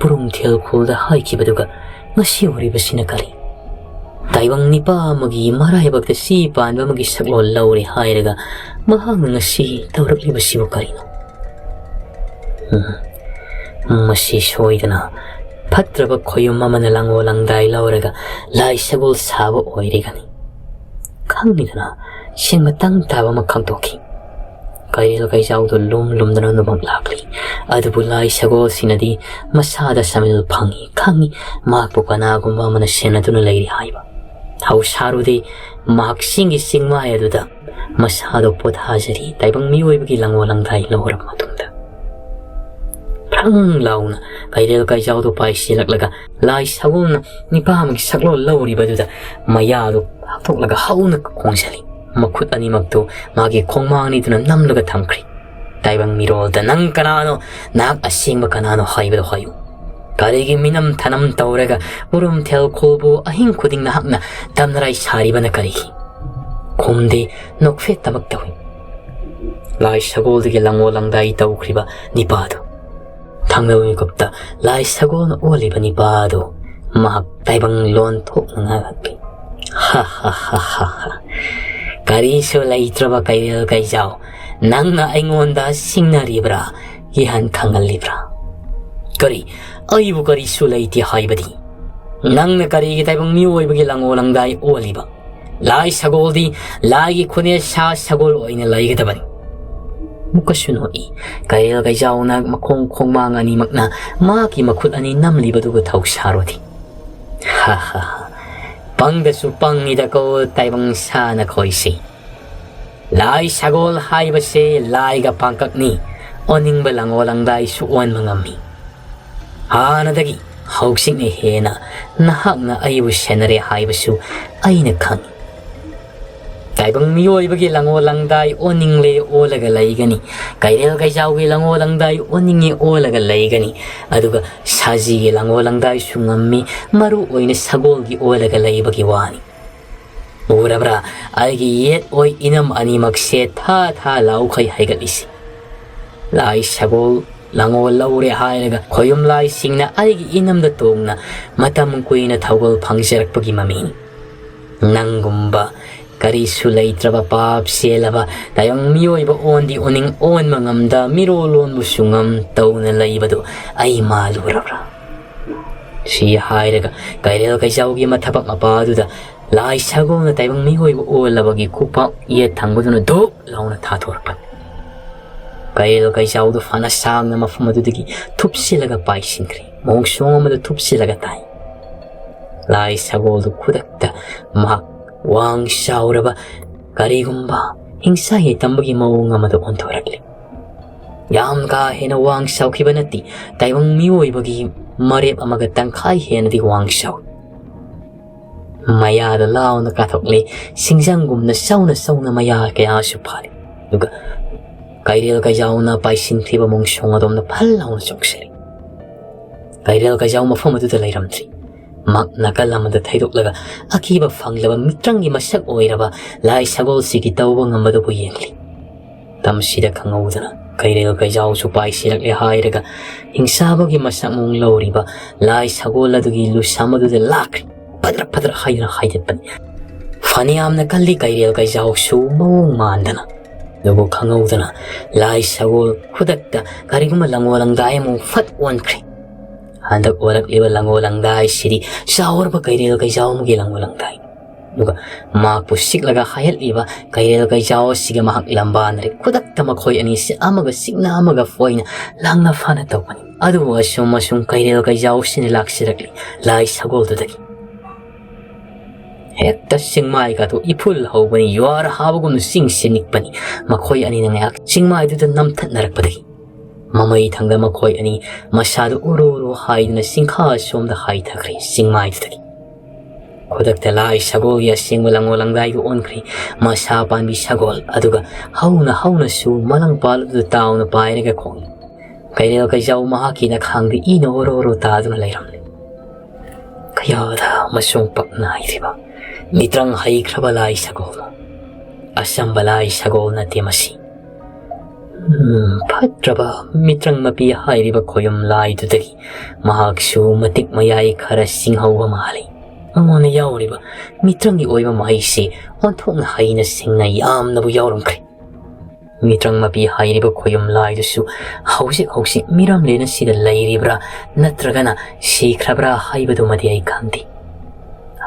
ꯄꯨꯔꯨꯝꯊꯦꯜ ꯈꯨꯜꯗ ꯍꯥꯏꯈꯤꯕꯗꯨꯒ ꯉꯁꯤ ꯎꯔꯤꯕꯁꯤꯅ ꯀꯔꯤ? ꯇꯥꯏꯕꯪ ꯅꯤꯄꯥ ꯑꯃꯒꯤ ꯃꯔꯥꯏꯕꯛꯇ ꯆꯦ ꯄꯥꯟꯕ ꯑꯃꯒꯤ ꯁꯛꯂꯣꯟ ꯂꯧꯔꯦ ꯍꯥꯏꯔꯒ ꯃꯍꯥꯛꯅ ꯉꯁꯤ ꯇꯧꯔꯛꯂꯤꯕꯁꯤꯕꯨ ꯀꯔꯤꯅꯣ? ꯎꯝ, ꯃꯁꯤ ꯁꯣꯏꯗꯅ ꯐꯠꯇ꯭ꯔꯕ ꯈꯣꯌꯨꯝ ꯑꯃꯅ ꯂꯪꯉꯣ ꯂꯪꯗꯥꯏ ꯂꯧꯔꯒ ꯂꯥꯏ ꯁꯒꯣꯜ ꯁꯥꯕ ꯑꯣꯏꯔꯤꯒꯅꯤ꯫ ꯈꯪꯂꯤꯗꯅ ꯁꯦꯟ ꯃꯇꯥꯡ ꯇꯥꯕ ꯑꯃ ꯈꯪꯗꯣꯛꯈꯤ꯫ ꯀꯩꯔꯦꯜ ꯀꯩꯖꯥꯎꯗꯨ ꯂꯨꯝ ꯂꯨꯝꯗꯅ ꯅꯨꯃꯛ ꯂꯥꯛꯂꯤ꯫ ꯑꯗꯨꯕꯨ ꯂꯥꯏ ꯁꯒꯣꯜꯁꯤꯅꯗꯤ ꯃꯁꯥꯗ ꯁꯃꯤꯜ ꯐꯪꯏ ꯈꯪꯏ, ꯃꯍꯥꯛꯄꯨ ꯀꯅꯥꯒꯨꯝꯕ ꯑꯃꯅ ꯁꯦꯟꯅꯗꯨꯅ ꯂꯩꯔꯤ ꯍꯥꯏꯕ꯫ ꯊꯧꯁꯥꯔꯨꯗꯤ ꯃꯍꯥꯛ ꯆꯤꯡꯒꯤ ꯆꯤꯡꯃꯥꯏ ꯑꯗꯨꯗ ꯃꯁꯥꯗꯣ ꯄꯣꯊꯥꯖꯔꯤ, ꯇꯥꯏꯕꯪ ꯃꯤꯑꯣꯏꯕꯒꯤ ꯂꯪꯉꯣ ꯂꯪꯗꯥꯏ ꯂꯧꯔꯕ ꯃꯇꯨꯡꯗ꯫ ꯐ꯭ꯔꯪ ꯂꯥꯎꯅ ꯀꯩꯔꯦꯜ ꯀꯩꯖꯥꯎꯗꯨ ꯄꯥꯏꯁꯤꯜꯂꯛꯂꯒ ꯂꯥꯏ ꯁꯒꯣꯜꯅ ꯅꯤꯄꯥ ꯑꯃꯒꯤ ꯁꯛꯂꯣꯟ ꯂꯧꯔꯤꯕꯗꯨꯗ ꯃꯌꯥꯗꯨ ꯍꯥꯞꯇꯣꯛꯂꯒ ꯍꯧꯅ ꯈꯣꯡꯖꯜꯂꯤ꯫ ꯃꯈꯨꯠ ꯑꯅꯤꯃꯛꯇꯨ ꯃꯥꯒꯤ ꯈꯣꯡꯃꯥꯡꯅꯤꯗꯨꯅ ꯅꯝꯂꯒ ꯊꯝꯈ꯭ꯔꯤ꯫ ꯇꯥꯏꯕꯪ ꯃꯤꯔꯣꯜꯗ ꯅꯪ ꯀꯅꯥꯅꯣ, ꯅꯍꯥꯛ ꯑꯁꯦꯡꯕ ꯀꯅꯥꯅꯣ ꯍꯥꯏꯕꯗꯨ ꯍꯥꯏꯌꯨ꯫ ꯀꯔꯤꯒꯤ ꯃꯤꯅꯝ ꯊꯅꯝ ꯇꯧꯔꯒ ꯎꯔꯨꯝꯊꯦꯜ ꯈꯨꯜꯕꯨ ꯑꯍꯤꯡ ꯈꯨꯗꯤꯡ ꯅꯍꯥꯛꯅ ꯇꯝꯅꯔꯥꯏ ꯁꯥꯔꯤꯕꯅ ꯀꯔꯤꯒꯤ? ꯈꯨꯝꯗꯦ, ꯅꯣꯛꯐꯦꯠꯇꯃꯛ ꯇꯧꯏ꯫ ꯂꯥꯏ ꯁꯒꯣꯜꯗꯒꯤ ꯂꯪꯉꯣ ꯂꯪꯗꯥꯏ ꯇꯧꯈ꯭ꯔꯤꯕ ꯅꯤꯄꯥꯗꯨ꯫ ꯊꯪꯅꯕ ꯃꯤꯀꯨꯞꯇ ꯂꯥꯏ ꯁꯒꯣꯜꯅ ꯑꯣꯜꯂꯤꯕ ꯅꯤꯄꯥꯗꯨ ꯃꯍꯥꯛ ꯇꯥꯏꯕꯪ ꯂꯣꯟ ꯊꯣꯛꯅ ꯉꯥꯡꯉꯛꯈꯤ꯫ "ꯍꯥ ꯍꯥ ꯍꯥ ꯍꯥ ꯍꯥ꯫ ꯀꯔꯤꯁꯨ ꯂꯩꯇ꯭ꯔꯕ ꯀꯩꯔꯦꯜ ꯀꯩꯖꯥꯎ, ꯅꯪꯅ ꯑꯩꯉꯣꯟꯗ ꯁꯤꯡꯅꯔꯤꯕ꯭ꯔꯥ? ꯏꯍꯟ ꯈꯪꯍꯜꯂꯤꯕ꯭ꯔꯥ? ꯀꯔꯤ? ꯑꯩꯕꯨ ꯀꯔꯤꯁꯨ ꯂꯩꯇꯦ ꯍꯥꯏꯕꯗꯤ? ꯅꯪꯅ ꯀꯔꯤꯒꯤ ꯇꯥꯏꯕꯪ ꯃꯤꯑꯣꯏꯕꯒꯤ ꯂꯪꯉꯣ ꯂꯪꯗꯥꯏ ꯑꯣꯜꯂꯤꯕ? ꯂꯥꯏ ꯁꯒꯣꯜꯗꯤ ꯂꯥꯏꯒꯤ ꯈꯨꯅꯦ ꯁꯥ ꯁꯒꯣꯜ ꯑꯣꯏꯅ ꯂꯩꯒꯗꯕꯅꯤ꯫" ꯑꯃꯨꯛꯀꯁꯨ ꯅꯣꯛꯏ꯫ ꯀꯩꯔꯦꯜ ꯀꯩꯖꯥꯎꯅ ꯃꯈꯣꯡ ꯈꯣꯡꯃꯥꯡ ꯑꯅꯤꯃꯛꯅ ꯃꯍꯥꯛꯀꯤ ꯃꯈꯨꯠ ꯑꯅꯤ ꯅꯝꯂꯤꯕꯗꯨꯒ ꯊꯧꯁꯥꯔꯨꯗꯤ꯫ "ꯍꯥ ꯍꯥ ꯍꯥ꯫ ꯄꯪꯗꯁꯨ ꯄꯪꯉꯤꯗꯀꯣ ꯇꯥꯏꯕꯪ ꯁꯥ ꯅꯈꯣꯏꯁꯤ꯫ ꯂꯥꯏ ꯁꯒꯣꯜ ꯍꯥꯏꯕꯁꯦ ꯂꯥꯏꯒ ꯄꯥꯡꯀꯛꯅꯤ꯫ ꯑꯣꯟꯅꯤꯡꯕ ꯂꯪꯉꯣ ꯂꯪꯗꯥꯏꯁꯨ ꯑꯣꯟꯕ ꯉꯝꯃꯤ꯫ ꯍꯥꯟꯅꯗꯒꯤ ꯍꯧꯖꯤꯛꯅ ꯍꯦꯟꯅ ꯅꯍꯥꯛꯅ ꯑꯩꯕꯨ ꯁꯦꯟꯅꯔꯦ ꯍꯥꯏꯕꯁꯨ ꯑꯩꯅ ꯈꯪꯏ꯫ ꯇꯥꯏꯕꯪ ꯃꯤꯑꯣꯏꯕꯒꯤ ꯂꯪꯉꯣ ꯂꯪꯗꯥꯏ ꯑꯣꯟꯅꯤꯡꯂꯦ ꯑꯣꯜꯂꯒ ꯂꯩꯒꯅꯤ, ꯀꯩꯔꯦꯜ ꯀꯩꯖꯥꯎꯒꯤ ꯂꯪꯉꯣ ꯂꯪꯗꯥꯏ ꯑꯣꯟꯅꯤꯡꯉꯦ ꯑꯣꯜꯂꯒ ꯂꯩꯒꯅꯤ, ꯑꯗꯨꯒ ꯁꯖꯤꯒꯤ ꯂꯪꯉꯣ ꯂꯪꯗꯥꯏꯁꯨ ꯉꯝꯃꯤ, ꯃꯔꯨ ꯑꯣꯏꯅ ꯁꯒꯣꯜꯒꯤ ꯑꯣꯜꯂꯒ ꯂꯩꯕꯒꯤ ꯋꯥꯅꯤ꯫ ꯎꯔꯕ꯭ꯔꯥ? ꯑꯩꯒꯤ ꯌꯦꯠ ꯑꯣꯏ ꯏꯅꯝ ꯑꯅꯤꯃꯛꯁꯦ ꯊꯥ ꯊꯥ ꯂꯥꯎꯈꯩ ꯍꯥꯏꯒꯠꯂꯤꯁꯤ꯫ ꯂꯥꯏ ꯁꯒꯣꯜ ꯂꯪꯉꯣ ꯂꯧꯔꯦ ꯍꯥꯏꯔꯒ ꯈꯣꯌꯨꯝ ꯂꯥꯏꯁꯤꯡꯅ ꯑꯩꯒꯤ ꯏꯅꯝꯗ ꯇꯣꯡꯅ ꯃꯇꯝ ꯀꯨꯏꯅ ꯊꯧꯒꯜ ꯐꯪꯖꯔꯛꯄꯒꯤ ꯃꯃꯤꯅꯤ꯫ ꯅꯪꯒꯨꯝꯕ ꯀꯔꯤꯁꯨ ꯂꯩꯇ꯭ꯔꯕ, ꯄꯥꯞ ꯆꯦꯜꯂꯕ, ꯇꯥꯏꯕꯪ ꯃꯤꯑꯣꯏꯕ ꯑꯣꯟꯗꯤ ꯑꯣꯟꯅꯤꯡ ꯑꯣꯟꯕ ꯉꯝꯗ, ꯃꯤꯔꯣꯜ ꯂꯣꯟꯕꯁꯨ ꯉꯝ ꯇꯧꯅ ꯂꯩꯕꯗꯨ ꯑꯩ ꯃꯥꯜꯂꯨꯔꯕ꯭ꯔꯥ? ꯁꯤ ꯍꯥꯏꯔꯒ ꯀꯩꯔꯦꯜ ꯀꯩꯖꯥꯎꯒꯤ ꯃꯊꯕꯛ ꯃꯄꯥꯗꯨꯗ ꯂꯥꯏ ꯁꯒꯣꯜꯅ ꯇꯥꯏꯕꯪ ꯃꯤꯑꯣꯏꯕ ꯑꯣꯜꯂꯕꯒꯤ ꯈꯨꯄꯥꯛ ꯌꯦꯠ ꯊꯪꯕꯗꯨꯅ ꯙꯨꯞ ꯂꯥꯎꯅ ꯊꯥꯊꯣꯔꯛꯄꯅꯤ꯫ ꯀꯩꯔꯦꯜ ꯀꯩꯖꯥꯎꯗꯨ ꯐꯅ ꯁꯥꯡꯅ ꯃꯐꯝ ꯑꯗꯨꯗꯒꯤ ꯊꯨꯞꯆꯤꯜꯂꯒ ꯄꯥꯏꯁꯤꯟꯈ꯭ꯔꯦ꯫ ꯃꯣꯡꯁꯣꯡ ꯑꯃꯗ ꯊꯨꯞꯆꯤꯜꯂꯒ ꯇꯥꯏ꯫ ꯂꯥꯏ ꯁꯒꯣꯜꯗꯨ ꯈꯨꯗꯛꯇ ꯃꯍꯥꯛ ꯋꯥꯡ ꯆꯥꯎꯔꯕ ꯀꯔꯤꯒꯨꯝꯕ ꯍꯤꯡꯁꯥ ꯌꯥꯏꯇꯝꯕꯒꯤ ꯃꯑꯣꯡ ꯑꯃꯗ ꯑꯣꯟꯊꯣꯔꯛꯂꯤ꯫ ꯌꯥꯝ ꯀꯥ ꯍꯦꯟꯅ ꯋꯥꯡ ꯆꯥꯎꯈꯤꯕ ꯅꯠꯇꯦ, ꯇꯥꯏꯕꯪ ꯃꯤꯑꯣꯏꯕꯒꯤ ꯃꯔꯦꯞ ꯑꯃꯒ ꯇꯪꯈꯥꯏ ꯍꯦꯟꯅꯗꯤ ꯋꯥꯡ ꯆꯥꯎꯏ꯫ ꯃꯌꯥꯗ ꯂꯥꯎꯅ ꯀꯥꯊꯣꯛꯂꯤ, ꯁꯤꯡꯖꯪꯒꯨꯝꯅ ꯆꯥꯎꯅ ꯆꯥꯎꯅ ꯃꯌꯥ ꯀꯌꯥꯁꯨ ꯐꯥꯔꯤ꯫ ꯑꯗꯨꯒ ꯀꯩꯔꯦꯜ ꯀꯩꯖꯥꯎꯅ ꯄꯥꯏꯁꯤꯟꯈ꯭ꯔꯤꯕ ꯃꯣꯡꯁꯣꯡ ꯑꯗꯣꯝꯗ ꯐꯜ ꯂꯥꯎꯅ ꯆꯣꯡꯁꯤꯜꯂꯤ꯫ ꯀꯩꯔꯦꯜ ꯀꯩꯖꯥꯎ ꯃꯐꯝ ꯑꯗꯨꯗ ꯂꯩꯔꯝꯗ꯭ꯔꯤ꯫ ꯃꯍꯥꯛ ꯅꯥꯀꯜ ꯑꯃꯗ ꯊꯩꯗꯣꯛꯂꯒ ꯑꯀꯤꯕ ꯐꯪꯂꯕ ꯃꯤꯇ꯭ꯔꯪꯒꯤ ꯃꯁꯛ ꯑꯣꯏꯔꯕ ꯂꯥꯏ ꯁꯒꯣꯜꯁꯤꯒꯤ ꯇꯧꯕ ꯉꯝꯕꯗꯨꯕꯨ ꯌꯦꯡꯂꯤ꯫ ꯃꯇꯝꯁꯤꯗ ꯈꯪꯍꯧꯗꯅ ꯀꯩꯔꯦꯜ ꯀꯩꯖꯥꯎꯁꯨ ꯄꯥꯏꯁꯤꯜꯂꯛꯂꯦ ꯍꯥꯏꯔꯒ ꯍꯤꯡꯁꯥꯕꯒꯤ ꯃꯁꯛ ꯃꯑꯣꯡ ꯂꯧꯔꯤꯕ ꯂꯥꯏ ꯁꯒꯣꯜ ꯑꯗꯨꯒꯤ ꯂꯨꯁꯝ ꯑꯗꯨꯗ ꯂꯥꯛꯈ꯭ꯔꯦ꯫ ꯐꯗ꯭ꯔꯛ ꯐꯗ꯭ꯔꯛ ꯍꯥꯏꯗꯨꯅ ꯍꯥꯏꯗꯠꯄꯅꯤ꯫ ꯐꯅꯌꯥꯝꯅ ꯀꯜꯂꯤ ꯀꯩꯔꯦꯜ ꯀꯩꯖꯥꯎꯁꯨ ꯃꯑꯣꯡ ꯃꯥꯟꯗꯅ꯫ ꯑꯗꯨꯕꯨ ꯈꯪꯍꯧꯗꯅ ꯂꯥꯏ ꯁꯒꯣꯜ ꯈꯨꯗꯛꯇ ꯀꯔꯤꯒꯨꯝꯕ ꯂꯪꯉꯣ ꯂꯪꯗꯥꯏ ꯑꯃ ꯐꯠ ꯑꯣꯟꯈ꯭ꯔꯦ꯫ ꯍꯟꯗꯛ ꯑꯣꯜꯂꯛꯂꯤꯕ ꯂꯪꯉꯣ ꯂꯪꯗꯥꯏꯁꯤꯗꯤ ꯆꯥꯎꯔꯕ ꯀꯩꯔꯦꯜ ꯀꯩꯖꯥꯎ ꯑꯃꯒꯤ ꯂꯪꯉꯣ ꯂꯪꯗꯥꯏꯅꯤ꯫ ꯑꯗꯨꯒ ꯃꯍꯥꯛꯄꯨ ꯁꯤꯛꯂꯒ ꯍꯥꯏꯍꯠꯂꯤꯕ ꯀꯩꯔꯦꯜ ꯀꯩꯖꯥꯎ ꯑꯁꯤꯒ ꯃꯍꯥꯛ ꯂꯝꯕꯥꯅꯔꯦ꯫ ꯈꯨꯗꯛꯇ ꯃꯈꯣꯏ ꯑꯅꯤꯁꯤ ꯑꯃꯒ ꯆꯤꯛꯅ ꯑꯃꯒ ꯐꯣꯏꯅ ꯂꯥꯡꯅ ꯐꯥꯅ ꯇꯧꯕꯅꯤ꯫ ꯑꯗꯨꯕꯨ ꯑꯁꯨꯝ ꯑꯁꯨꯝ ꯀꯩꯔꯦꯜ ꯀꯩꯖꯥꯎꯁꯤꯅ ꯂꯥꯛꯆꯔꯛꯂꯤ ꯂꯥꯏ ꯁꯒꯣꯜꯗꯨꯗꯒꯤ꯫ ꯍꯦꯛꯇ ꯆꯤꯡꯃꯥꯏꯒꯗꯨ ꯏꯐꯨꯜ ꯍꯧꯕꯅꯤ, ꯌꯨꯍꯥꯔ ꯍꯥꯕꯒꯨꯝꯅ ꯆꯤꯡꯁꯤ ꯅꯤꯛꯄꯅꯤ꯫ ꯃꯈꯣꯏ ꯑꯅꯤꯅ ꯉꯥꯏꯍꯥꯛ ꯆꯤꯡꯃꯥꯏꯗꯨꯗ ꯅꯝꯊꯠꯅꯔꯛꯄꯗꯒꯤ ꯃꯃꯩ ꯊꯪꯗ ꯃꯈꯣꯏ ꯑꯅꯤ ꯃꯁꯥꯗꯨ ꯎꯔꯨ ꯎꯔꯨ ꯍꯥꯏꯗꯨꯅ ꯆꯤꯡꯈꯥ ꯁꯣꯝꯗ ꯍꯥꯏꯊꯈ꯭ꯔꯦ, ꯆꯤꯡꯃꯥꯏꯗꯨꯗꯒꯤ꯫ ꯈꯨꯗꯛꯇ ꯂꯥꯏ ꯁꯒꯣꯜꯒꯤ ꯑꯁꯦꯡꯕ ꯂꯪꯉꯣ ꯂꯪꯗꯥꯏꯗꯨ ꯑꯣꯟꯈ꯭ꯔꯦ꯫ ꯃꯁꯥ ꯄꯥꯟꯕꯤ ꯁꯒꯣꯜ ꯑꯗꯨꯒ ꯍꯧꯅ ꯍꯧꯅꯁꯨ ꯃꯂꯪꯄꯥꯜ ꯑꯗꯨꯗ ꯇꯥꯎꯅ ꯄꯥꯏꯔꯒ ꯈꯣꯡꯏ꯫ ꯀꯩꯔꯦꯜ ꯀꯩꯖꯥꯎ ꯃꯍꯥꯛꯀꯤ ꯅꯈꯥꯡꯗ ꯏꯅ ꯑꯣꯔꯣ ꯑꯣꯔꯣ ꯇꯥꯗꯨꯅ ꯂꯩꯔꯝꯂꯦ꯫ ꯀꯌꯥꯗ ꯃꯁꯣꯡ ꯄꯛ ꯅꯥꯏꯗ꯭ꯔꯤꯕ ꯃꯤꯇ꯭ꯔꯪ ꯍꯩꯈ꯭ꯔꯕ ꯂꯥꯏ ꯁꯒꯣꯜꯅꯣ! ꯑꯆꯝꯕ ꯂꯥꯏ ꯁꯒꯣꯜ ꯅꯠꯇꯦ ꯃꯁꯤ꯫ ꯎꯝ, ꯐꯠꯇ꯭ꯔꯕ ꯃꯤꯇ꯭ꯔꯪ ꯃꯄꯤ ꯍꯥꯏꯔꯤꯕ ꯈꯣꯌꯨꯝ ꯂꯥꯏꯗꯨꯗꯒꯤ ꯃꯍꯥꯛꯁꯨ ꯃꯇꯤꯛ ꯃꯌꯥꯏ ꯈꯔ ꯁꯤꯡꯍꯧꯕ ꯃꯥꯜꯂꯤ꯫ ꯃꯉꯣꯟꯗ ꯌꯥꯎꯔꯤꯕ ꯃꯤꯇ꯭ꯔꯪꯒꯤ ꯑꯣꯏꯕ ꯃꯍꯩꯁꯤ ꯑꯣꯟꯊꯣꯛꯅ ꯍꯩꯅ ꯁꯤꯡꯅ ꯌꯥꯝꯅꯕꯨ ꯌꯥꯎꯔꯝꯈ꯭ꯔꯦ꯫ ꯃꯤꯇ꯭ꯔꯪ ꯃꯄꯤ ꯍꯥꯏꯔꯤꯕ ꯈꯣꯌꯨꯝ ꯂꯥꯏꯗꯨꯁꯨ ꯍꯧꯖꯤꯛ ꯍꯧꯖꯤꯛ ꯃꯤꯔꯝꯂꯦꯟ ꯑꯁꯤꯗ ꯂꯩꯔꯤꯕ꯭ꯔꯥ ꯅꯠꯇ꯭ꯔꯒꯅ ꯁꯤꯈ꯭ꯔꯕ꯭ꯔꯥ ꯍꯥꯏꯕꯗꯨꯃꯗꯤ ꯑꯩ ꯈꯪꯗꯦ꯫